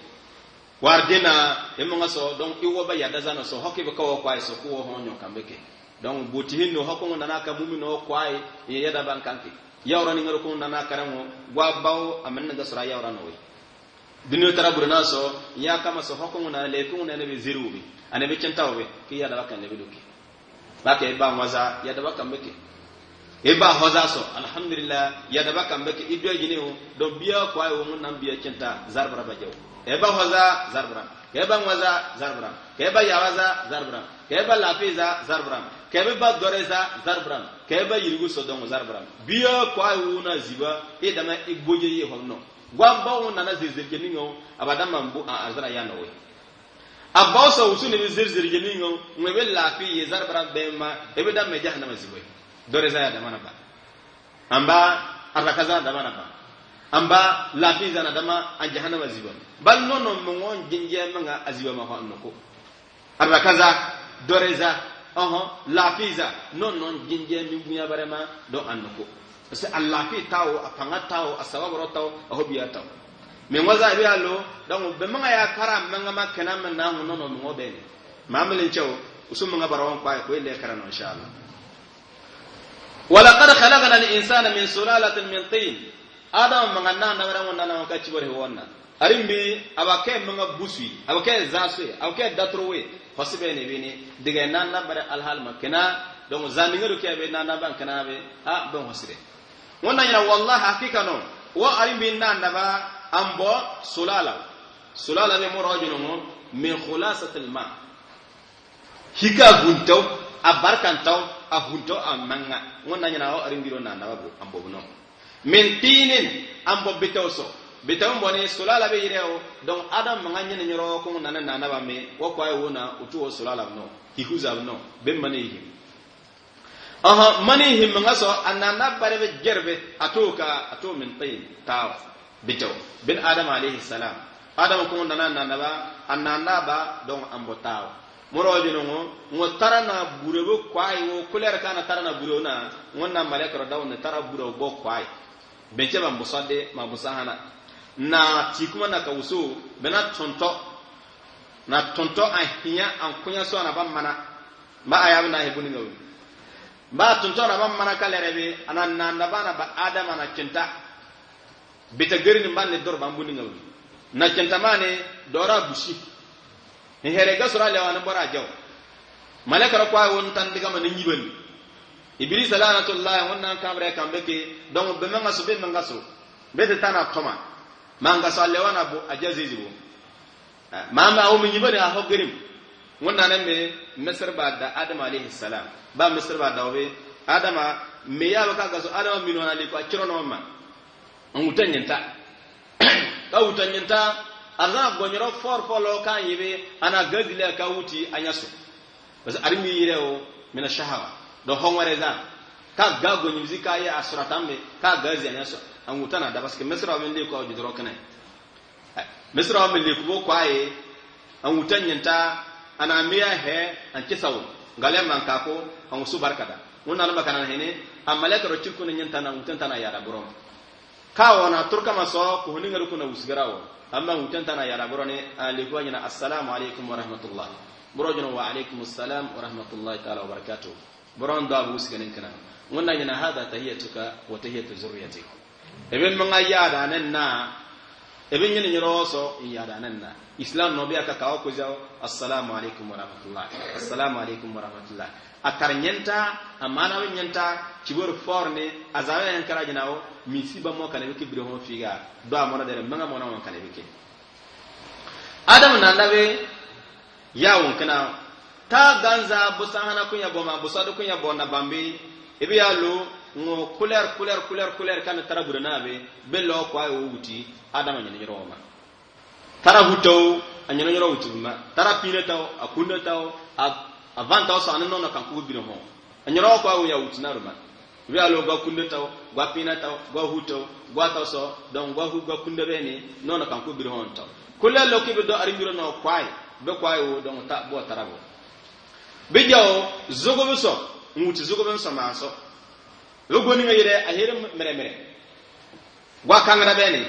Wardina, e manga so, donc, i wo ba yadda zana so, hoki be ka wo kwa so, ku wo honyo kambe ke. Donc, buti hinnu hoko ngun na ka mu'min no kwa i, i yadda ban kanki. Yawra ni ngaro ko na na karango, gwa bawo, amen nga sura yawra no we. Dinu tara burana so, ya kama so, hoko ngun na le ko ngun na be ziru bi. Ane be centawo be, ki yadda ba kan le be duki. Bake e ba ngwaza, yadda ba kambe ke. E ba hoza so, alhamdulillah, yadda ba kambe ke, i do gine o, donc biya kwa wo ngun na biya centa, zarbra ba jaw. E ba hoza, zarbra. Ke ba ngwaza, zarbra. Ke ba yawaza, zarbra. Ke ba lafiza, zarbra. Ke ba doreza, zarbra. Ke ba yirgu so donc zarbra. Biya kwa wo na ziba, e dama i boje ye honno. Gwa ba wo na na zirzir gini ngo, abada mambu a azra ya no we. Abao so usu ni be zirzir gini ngo, ngwe be lafi ye zarbra be ma, e be dam me jahannama zibo. Doreza ya dama na ba. Amba, arakaza dama na ba. Amba, lafiza na dama a jahannama zibo. Bal nono mo ngo jinje manga azibo ma ho annoko. Arakaza, doreza, oho, lafiza, nono jinje mi bunya barema, do annoko. Se alafi tawo, apanga tawo, asababoro tawo, ahobiya tawo. Me ngwaza abi alo, donc be manga ya kara manga ma kena me na ngo nono mo ngo beni. Ma melin chawo, usu manga barawan kwa ko ile kara no, inshallah. Wa laqad khalaqna al-insana min sulalatin min tin. Adam manga na na bara wonna na ka cibore wonna. Arimbi, abake manga busui, abake zasui, abake datrowe, hosibe ne bini, dige na na bara alhal ma kena, donc zaninga do ke be na na ban kena be, a, donc hosibe. Wonna ina wallahi hakika no, wa arimbi na na ba ambo sulala. Sulala be moro jino ngo, min khulasatil ma. Hika huntaw, a barkantaw, a huntaw a manga. Wonna ina wa arimbi ro na na ba bo, ambo no. Min tinin, ambo bitaw so. Bitaw mbo ni sulala be yire o, donc Adam manga nyene nyoro ko na na na ba me, wa kwa wo na utu wo sulala no. Hihuza no, be mane hi. Aha, mani hi manga so, a naandaa bare be ger be, a too ka, a too min tin, taaw, bitaw, bin Adam alayhi salam. Adam ko nanda na naandaa ba, a naandaa ba, donc a mbo taaw. Moro jino ngo, ngo tara na bure bo kwai wo, kuler ka na tara na bure na, ngo na malekaro daw ne tara bure bo kwai. Bence ba mbo sade, ma mbo sahana. Na ti kuma na ka usu, bena tonto. Na tonto a hinya, a kunya so na ba mana. Ba a ya bena he buni ngawi. Ba tonto na ba mana ka lere be, a na naandaa ba na ba Adam a na kenta. Bita gari ni ba ni dor ba mbuni ngawi. Na kenta mani, dora busi. Ni here ga sura lewa ni bora jaw. Malekaro kwai wo ntan diga ma ni nyibani. Iblis laanatullah, ngo na kamre kam beke, donc be manga so, be manga so. Be te tana toma. Manga so lewa na bo, a ja zizi bo. Ah, mama awo mi nyibani a ho garim. Ngo na ne me, Misir ba da Adam alayhi salam. Ba Misir ba da wo be, Adama, me ya ba ka ga so, Adama mi no na liko a kiro no ma. A nguta nyenta. Ka nguta nyenta, a zana go nyoro for for lo ka nyibe, a na gazi le ka wuti a nyaso. Bas arimi yire wo, mina shahawa. Do hongware za. Ka ga go nyimzi ka ye a sura tambe, ka gazi a nyaso. A nguta na da bas ke Misir wo be ndi ko judro kane. Misir wo be ndi ko bo kwai, a nguta nyenta, a na miya he, a nki saw. Ngale man ka ko, a ngusu barkada. Ngo na ma kana hene, a malekaro cirku ne nyenta na nguta nyenta na yara buro. Ka wo na turka ma so, ko huni ngaru ko na usgara wo. Amma nguta nyenta na yara buro ne, a liku a nyina, "Assalamu alaykum wa rahmatullah." Buro jino, "Wa alaykum assalam wa rahmatullahi ta'ala wa barakatuh." Buro ndo abu usgara ne kana. Ngo na nyina, "Hadha tahiyatuka wa tahiyatu zurriyatik." Ebe manga yada nen na, ebe nyini nyiro so yada nen na. Islam no be a ka kawo ko zaw, "Assalamu alaykum wa rahmatullah. Assalamu alaykum wa rahmatullah." A tar nyenta, a mana be nyenta, cibor forne, a zawe en kara jinawo, mi si ba mo kane be ke bire ho figa. Do a mona dere, manga mona mo kane be ke. Adam na nawe, ya won kana, ta ganza busa hana kunya bo ma, busa do kunya bo na bambi, ibi ya lo, ngo kuler, kuler, kuler, kuler, kan tara bure na be, be lo kwa wo wuti, Adam a nyina nyiro ma. Tara hutaw, a nyina nyiro wuti ma. Tara pinataw, a kunataw, a, a vantaw so a na nona kan ku bire ho. A nyiro kwa wo ya wuti na ruma. Ibi a lo gwa kunde taw, gwa pina taw, gwa hu taw, gwa taw so, donc gwa hu, gwa kunde beni, nona kan ku biri hon taw. Kule lo ki be do arimbiro no kwai, be kwai wo, donc ta bo tara bo. Bi jaw, zogo be so, nguti zogo be so ma so. Lo goni nga yire, a here mere mere. Gwa kangada beni,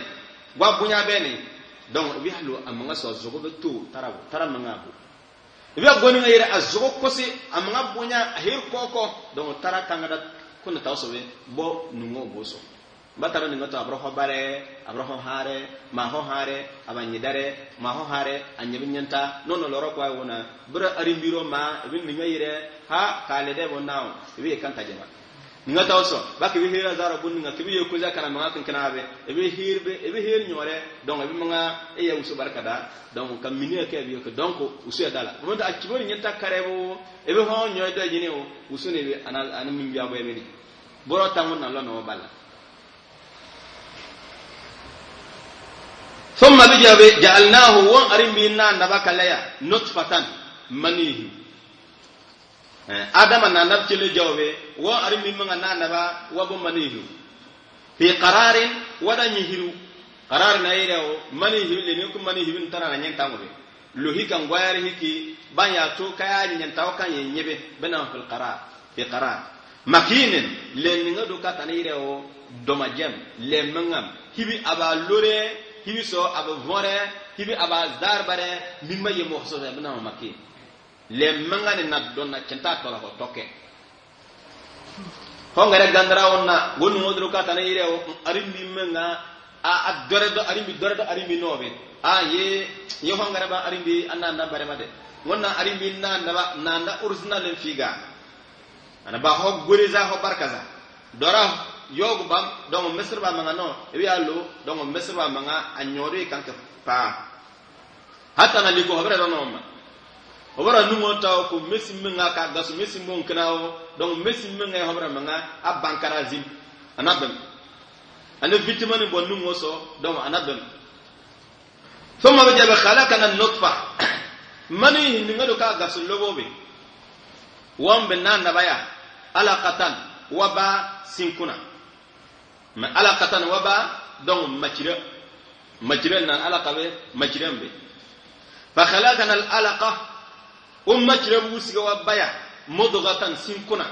gwa bunya beni. Donc, ibi a lo a manga so zogo be tu, tara bo, tara manga bo. Ibi a goni nga yire a zogo kosi, a manga bunya, a hir koko, donc tara kangada kuna taw so be, bo nungo bo so. Ba tara nungo to abro ho bare, abro ho hare, ma ho hare, aba nyidare, ma ho hare, a nyibi nyenta, nono loro kwa wona, bro arimbiro ma, ibi ninga yire, ha, kale de bo naw, ibi kanta jema. Nga taw so, ba ki bi hira zara bun nga, ki bi yo kuza kana manga kin kana be, e bi hir be, e bi hir nyore, donc e bi manga, e ya usu barkada, donc ka mini ke bi yo ke, donc usu ya dala. Mo da a kibori nyenta kare bo, e bi ho nyoy do jini o, usu ne bi ana, ana min biya bo e bi ni. Boro tangun na lo no bala. Thumma bi jabe, ja'alnahu, won arimbi na naba kalaya, nutfatan, manihi. Eh, Adama na nab cile jawbe, wo arimbi manga na naba, wa bo manihu. Fi qararin, wada nyihiru. Qarar na ire o, manihu, le ni ku manihu bin tara na nyenta mo be. Luhi kan gwayar hiki, ban ya to kaya nyenta o kan ye nyebe, bena fil qarar, fi qarar. Makinin, le ni nga du kata na ire o, doma jem, le mangam. Hibi aba lore, hibi so aba vore, hibi aba zar bare, mimma ye mo so bena makin. Le manga ni na dona kenta tola ho toke. Ho ngare gandara onna, gonu ngodro kata na ire o, arimbi manga, a, a dore do, arimbi dore do, arimbi nobe. A ye, ye ho ngare ba arimbi, anna na bare made. Ngonna arimbi na, na ba, na, na original figa. Ana ba ho guriza, ho barkaza. Dora yogu bam, dongo Misir ba manga no, ebi alo, dongo Misir ba manga, anyori kanke pa. Hata na liko hobre do no ma. Hobre nungo taw ko mesi menga ka gasu mesi mon knawo, donc mesi menga hobre menga a bankara zim. Ana bem. Ana vitamine bo nungo so, donc ana bem. Thumma bi jabe khalaqana nutfa. Mani ninga do ka gasu lobo be. Wambe na nabaya. alaqatan, wa ba sinkuna. Ma alaqatan, wa ba, donc, macira. Macira na alaqa be, macira be. Fa khalaqana al-alaqa, o macira bu wisiga wa ba ya, mudghatan, sinkuna.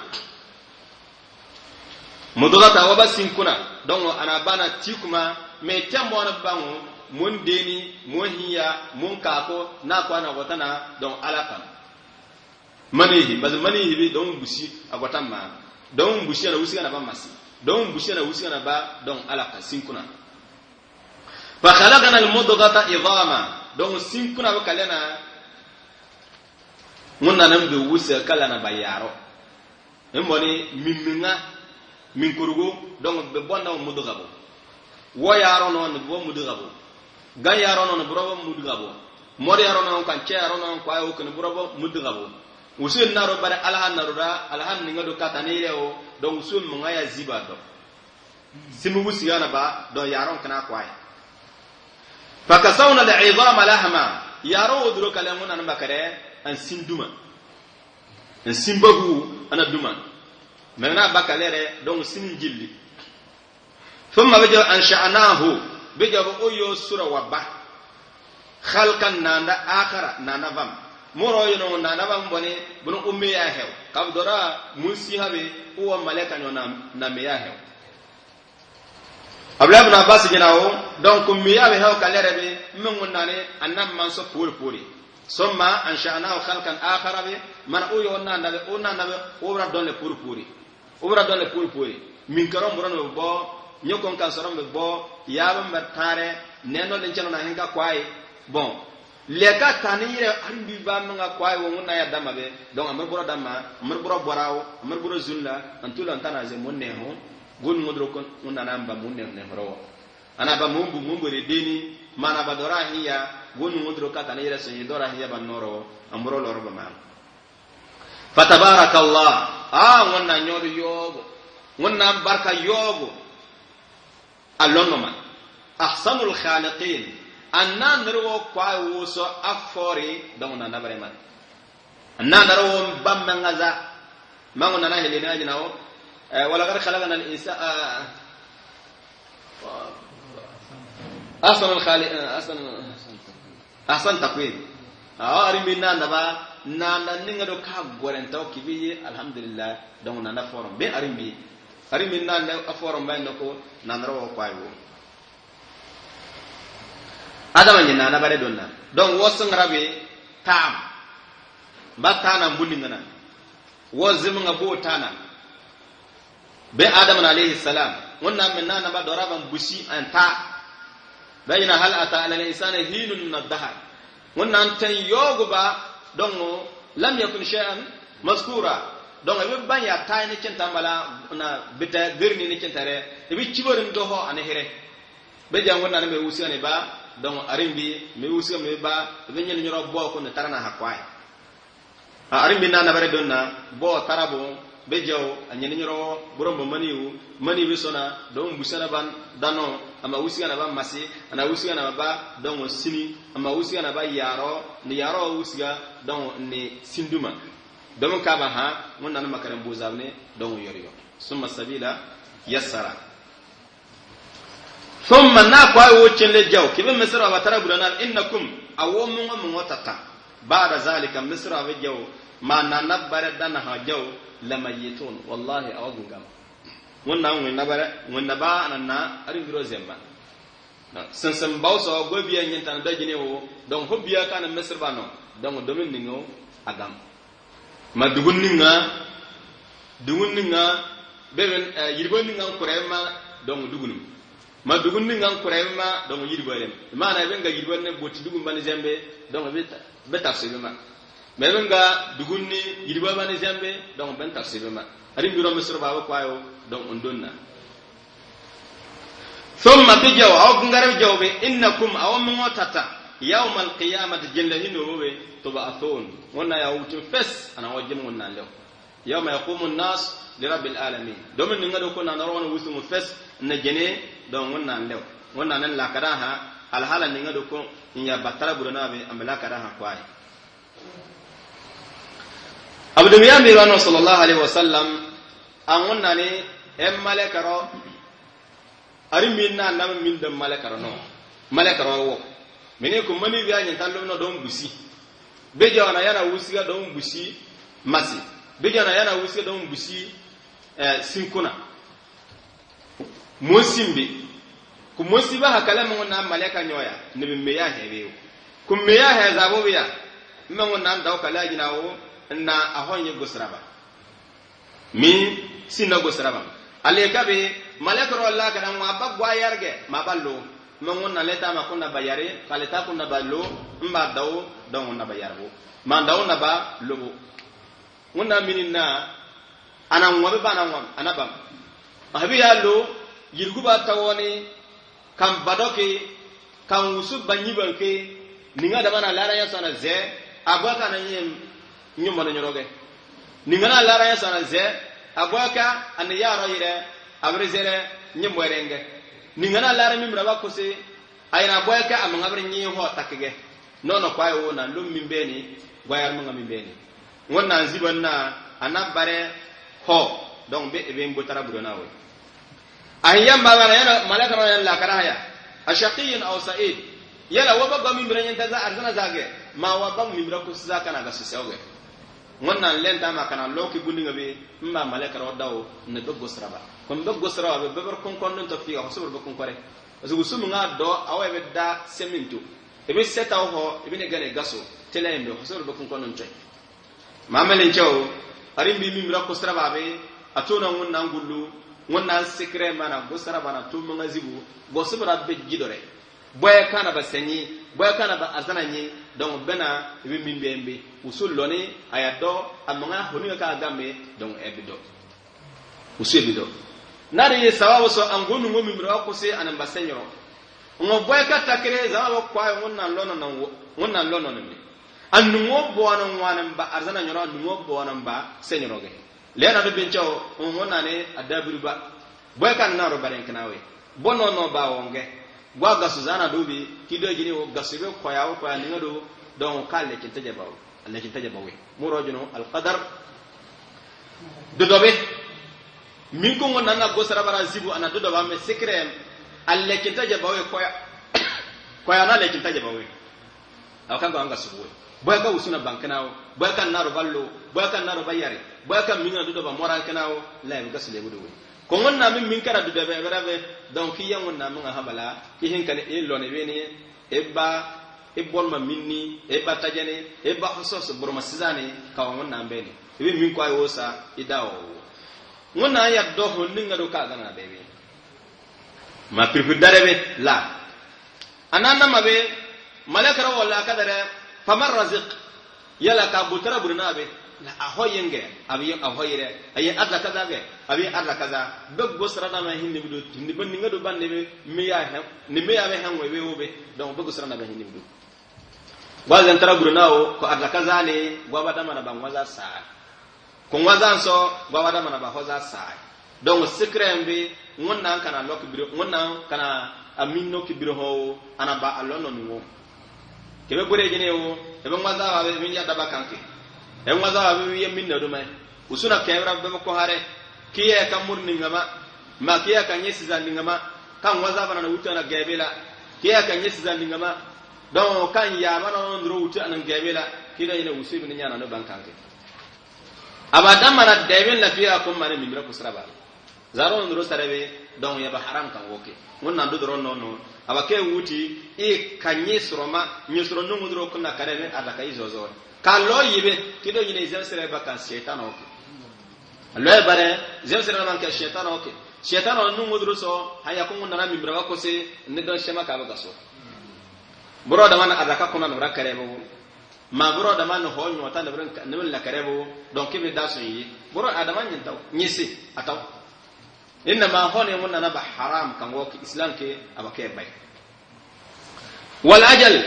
Mudghatan, wa ba sinkuna. Donc, ana ba na ti kuma, me ti a mo na ba ngo, mo ndeni, mo hiya, mo nkako, na kwa na gotana, donc, alaqa. Manihi, basi manihi bi, donc, busi a gotama. Donc, busi ana wisiga na ba masi. Donc, busi ana wisiga na ba, donc, alaqa, sinkuna. Fa khalaqana al-mudghata idhama. Donc, sinkuna bu kalena, ngo nana mbe wisiga kalena ba yaro. Mboni, miminga, minkurugu, donc, be bo na mudgha bo. Wo yaro no ni bo mudgha bo. Gan yaro no ni bo mudgha bo. Mor yaro no, kanche yaro no, kwa yo kini bo mudgha bo. Usu na ro bare alhan na ro da, alhan ninga do kata ni re o, donc usu munga ya ziba do. Simi wisiga na ba, donc yaro kina kwa. Fa kasawna al-idhama lahma. Yaro wo duro kale ngo nana ba kare, an sin duma. An sin bagu, ana duma. Mengna ba kale re, donc sin jildi. Thumma, be jaw, ansha'nahu, be jaw, o yo sura wa ba. Khalqan, nanda akhara, nanda vam. Moro yo no nanda vam bone, bono umme ya hew. Kab dora, musi habe, uwa malaika no na, na me ya hew. Abdullah ibn Abbas gina o, donc, umme ya be hew kalere be, mengu nane, anam manso puri puri. Thumma ansha'nahu khalqan akhara be, mana o yo nanda be, o nanda be, o bra donle puri puri. Obra donle puri puri. Minkaro mburon be bo, nyokon kansoron be bo, yabon be tare, neno lencheno na henga kwai. Bon. Leka tani yire arimbi ba menga kwai wo nguna ya dama be. Donc, amar buro dama, amar buro borao, amar buro zunla, antula antana ze munne ho, gun ngudro kon, nguna namba munne ne horo. Ana ba mumbu, mumbu re deni, mana ba dora hiya, gun ngudro ka tani yire sonye dora hiya ba noro, amuro loro ba ma. Fatabarakallah. Ah, ngonna nyodo yogo. Ngonna barka yogo. Alonno man. Ahsanul khaliqin. Anna nirwo kwa woso afori dongo na nabre man. Anna nirwo bam mangaza. Mango nana helina jinawo. Eh, wala qad khalaqnal insa-, ah, Ahsanul khali-, eh, ahsan, ahsan taqwim. Awa arimbi nanda ba, nanda ninga do ka gorenta o kibi ye, alhamdulillah, donc nanda forum. Be arimbi. Arimbi nanda a forum ba ndoko, nanda ro kwai wo. Adama ni nanda bare donna. Donc, wo sangra be tam. Ba tana mbuninga na. Wo zimunga bo tana. Be Adam alayhi salam. Ngonna men nana ba dora ban busi anta. Be ina hal ata ala al-insani hinun min ad-dahr. Ngonna anten yogo ba, dongo, lam yakun shay'an mazkura. Dongo, ebe ban ya tai ne chinta mala na bita girni ne chinta re. Ebe chiborin doho ane here. Be ja ngonna me usi ane ba, dongo, arimbi, me usi me ba, ebe nyen nyoro bo ko ne tarana hakwai. A, arimbi nanda bare donna, bo tarabo, be jaw, a nyeni nyoro, burombo maniwu, maniwu sona, dongo busana ban, dano, ama usiga na ba masi, ana usiga na ba, dongo sini, ama usiga na ba yaro, ni yaro usiga, dongo ni sinduma. Dongo kaba ha, ngonna na makaran buzabne, dongo yoriyo. Summa sabila, yassara. Thumma na kwai wo chenle jaw, kibe Misra ba tara burana, innakum, awo mungo mungo tata. Ba'da zalika Misra be jaw, ma nanda bare dana ha jaw, lamayyitun. Wallahi, awo gungam. Ngonna ngonna bare, ngonna ba nana, ari biro zemba. Na, sen sen baw so, go biya nyen tan da jine wo, donc ho biya kana Misra ba no, donc domin ningo, agam. Ma dugun ninga, dugun ninga, beben, eh, yirba ninga kure ma, donc dugun. Ma dugun ninga kure ma, donc yirba rem. Ma na benga yirba ne boti dugun bani zembe, donc be ta-, be tafsir ma. Ma benga dugun ni yirba bani zembe, donc ben tafsir ma. Ari biro Misra ba kwayo, donc ondonna. Thumma bi jaw, aw gungare jaw be, innakum, aw mungo tata, yawmal qiyamati, jinle hino wo be, tub'athun. Ngonna ya wutu fes, ana wo jim ngonna lew. Yawma yaqumu an-nas li rabbil alamin. Domin ninga do ko na naro ngonna wutu fes, na jene, do ngonna lew. Ngonna nan la kadaha, alhala ninga do ko, in ya batara burana be, am la kadaha kwai. Abdu Yami Rano sallallahu alaihi wasallam, Angu nani, e malekaro, ari mi na nam mi da malekaro no. Malekaro wo. Mi ni ku mani wiya nyi ta lum no dom gusi. Be jo na yana wusi ga dom gusi masi. Be jo na yana wusi ga dom gusi, eh, sinkuna. Mosi mbi. Ku mosi ba hakala mo na maleka nyoya. Ni bi meya he be. Ku meya he zabo biya. Mo na ndau kala jina wo na a ho nyi gusra ba. Mi si na gusra ba. Ale ka be, malekaro la ka na ma ba gwa yarge, ma ba lo. Mo na leta ma kuna ba yare, ka leta kuna ba lo, mba dau, dau na ba yarbo. Ma dau na ba lo. Nguna mini na, ana ngwa be ba na ngwa, ana bam. Abi ya lo, yirgu ba tawoni, kan badoki, kan wusu banyi banki, ninga dama na lara ya sana ze, abwa ka na nyem, nyem mana nyoroge. Ninga na lara ya sana ze, abwa ka ana yaro yire, abri zere, nyem werenge. Ninga na lara mi mraba kusi, ayina abwa ka amanga abri nyi ho takige. Nono kwa yo na lum mi beni, gwa yar manga mi beni. Ngona nziba na, ana bare ho, donc be ebe mbo tara buro na we. Ahin yamba gana yana malaka na yana lakara haya. Ashaqiyyun aw sa'id. Yala wa ba gwa mimbira nyanta za arzana zage. Ma wa ba mimbira kusi za kana ga sisi oge. Ngona lenta ma kana loki bundi ngabe mba malaka ro dawo ne be gusra ba. Kon be gusra ba be ber kon kon to fi ho so be kon kore. Asu gusum nga do awe be da semintu. Ebe seta ho ebe ne gane gaso. Tela endo ho so be kon kon to. Mamelen cew, arin bi mimbira kusra ba be, a tona ngun na ngullu, ngun na sikre mana gusra ba na tu manga zibu, gusra ba be gidore. Boye kana ba senyi, boye kana ba azana nyi, donc bena ibi mimbe mbi, usul loni, aya do, amanga honi ka gambe, donc ebi do. Usul ebi do. Nari ye sababu so angu nungu mimbira kusi anan ba senyoro. Ngo boye ka takire zama bo kwa ngun na lono na ngu, ngun na lono na mi. Anungo bo anan wana mba arzana nyoro, anungo bo anan ba senyoro ge. Lena do bincho, ngo nane adabiru ba. Boy kan na ro baren kana we. Bono no ba wonge. Gwa gasu zana dubi, kido gini wo gasu be koya wo koya ninga do, don ka lekin taje ba wo. Lekin taje ba we. Muro jino alqadar. Dudobe. Min ko ngon nana gosara bara zibu ana dudoba me sikrem. Lekin taje ba we koya. Koya na lekin taje ba we. Awa ka gwa anga subu we. Boy ka usuna bankana wo. Boy ka naro ballo. Boy ka naro bayari. Boy ka minga dudoba moran kana wo. La mi gasu lebu do we. Ko ngon na min min kara dudobe berabe. Donc ki yangon na minga habala. Ki hin kale e lone beni. E ba, e borma minni, e ba tajani, e ba hosos borma sizani, ka wa ngon na mbeni. E bi min kwa wosa, i dawo. Ngon na ya do ho ninga do ka gana bebe. Ma pirpir dare be, la. Anana ma be, malaka ra wala ka dare, famar raziq. Yala ka butara burna be, la a hoyenge, abi a hoyire, ayi arda kaza be, abi arda kaza, be gosara da ma hinni bidu, hinni ban ninga do ban ne be, mi ya hem, ni mi ya be hem we be wo be, donc be gosara da ma hinni bidu. Gwa zan tara burna wo, ko arda kaza ni, gwa ba da mana ba ngwaza sa. Ko ngwaza nso, gwa ba da mana ba hoza sa. Donc, secret mbe, ngon na kana lok biro, ngon na kana amin no ki biro ho, ana ba alono nungo. Kebe bure jine wo, ebe ngwaza wa be min ya daba kanke. Ebe ngwaza wa be ye min no do mai. Usuna kebra be ko hare. Kiye ka mur ningama. Ma kiye ka nyesi za ningama. Ka ngwaza bana na wuta na gebela. Kiye ka nyesi za ningama. Donc, kan ya bana no ndro wuta na gebela. Kida ina usibi ni nyana no ban kanke. Aba da mana debin lafiya kun mane mimira kusra ba. Zaro ndro sarebe, donc ya ba haram kan woke. Ngun nan dudro no no. Aba ke wuti, i ka nyisro ma, nyisro nungu dro kuna karebe, ada ka izozo. Ka lo yibe, kido yine izem sere ba kan setan oke. Lo e bare, zem sere ba kan setan oke. Setan o nungu dro so, haya kungu nana mimira ba kose, ne don shema ka ba gaso. Bro da mana ada ka kuna nura karebe. Ma bro da man ho nyo ta ne brin ka, ne la karebo, donc ki be da so yi. Bro adama nyin taw, nyi si, ataw. Inna ma ho ne mun na ba haram kan wo ki Islam ke aba ke bay. Wal ajal.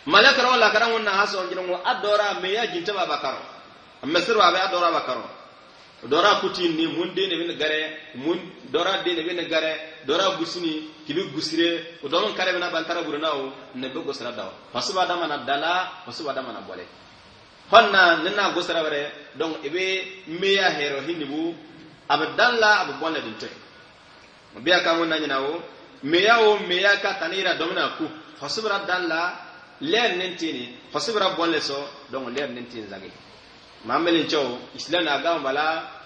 Malaka ra wala kara mun na haso jino ngo adora me ya jinta ba bakaro. Amma sirwa be adora bakaro. Dora kuti ni mun dene bin gare, mun dora dene bin gare, dora gusini, kibi gusire, o don kare bina bantara burna o, ne be gosara daw. Hosuba da mana dala, hosuba da mana bole. Honna nina gosara bare, donc ebe meya hero hindi bu, Abdanla, abboñ la din toy. Bia ka mo na nyina wo, meya wo, meya ka tani ra domina ku. Hosibra dan la, ler nen tini, hosibra boñ le so, donc ler nen tini zagi. Mamelin cho, Islam na gam bala,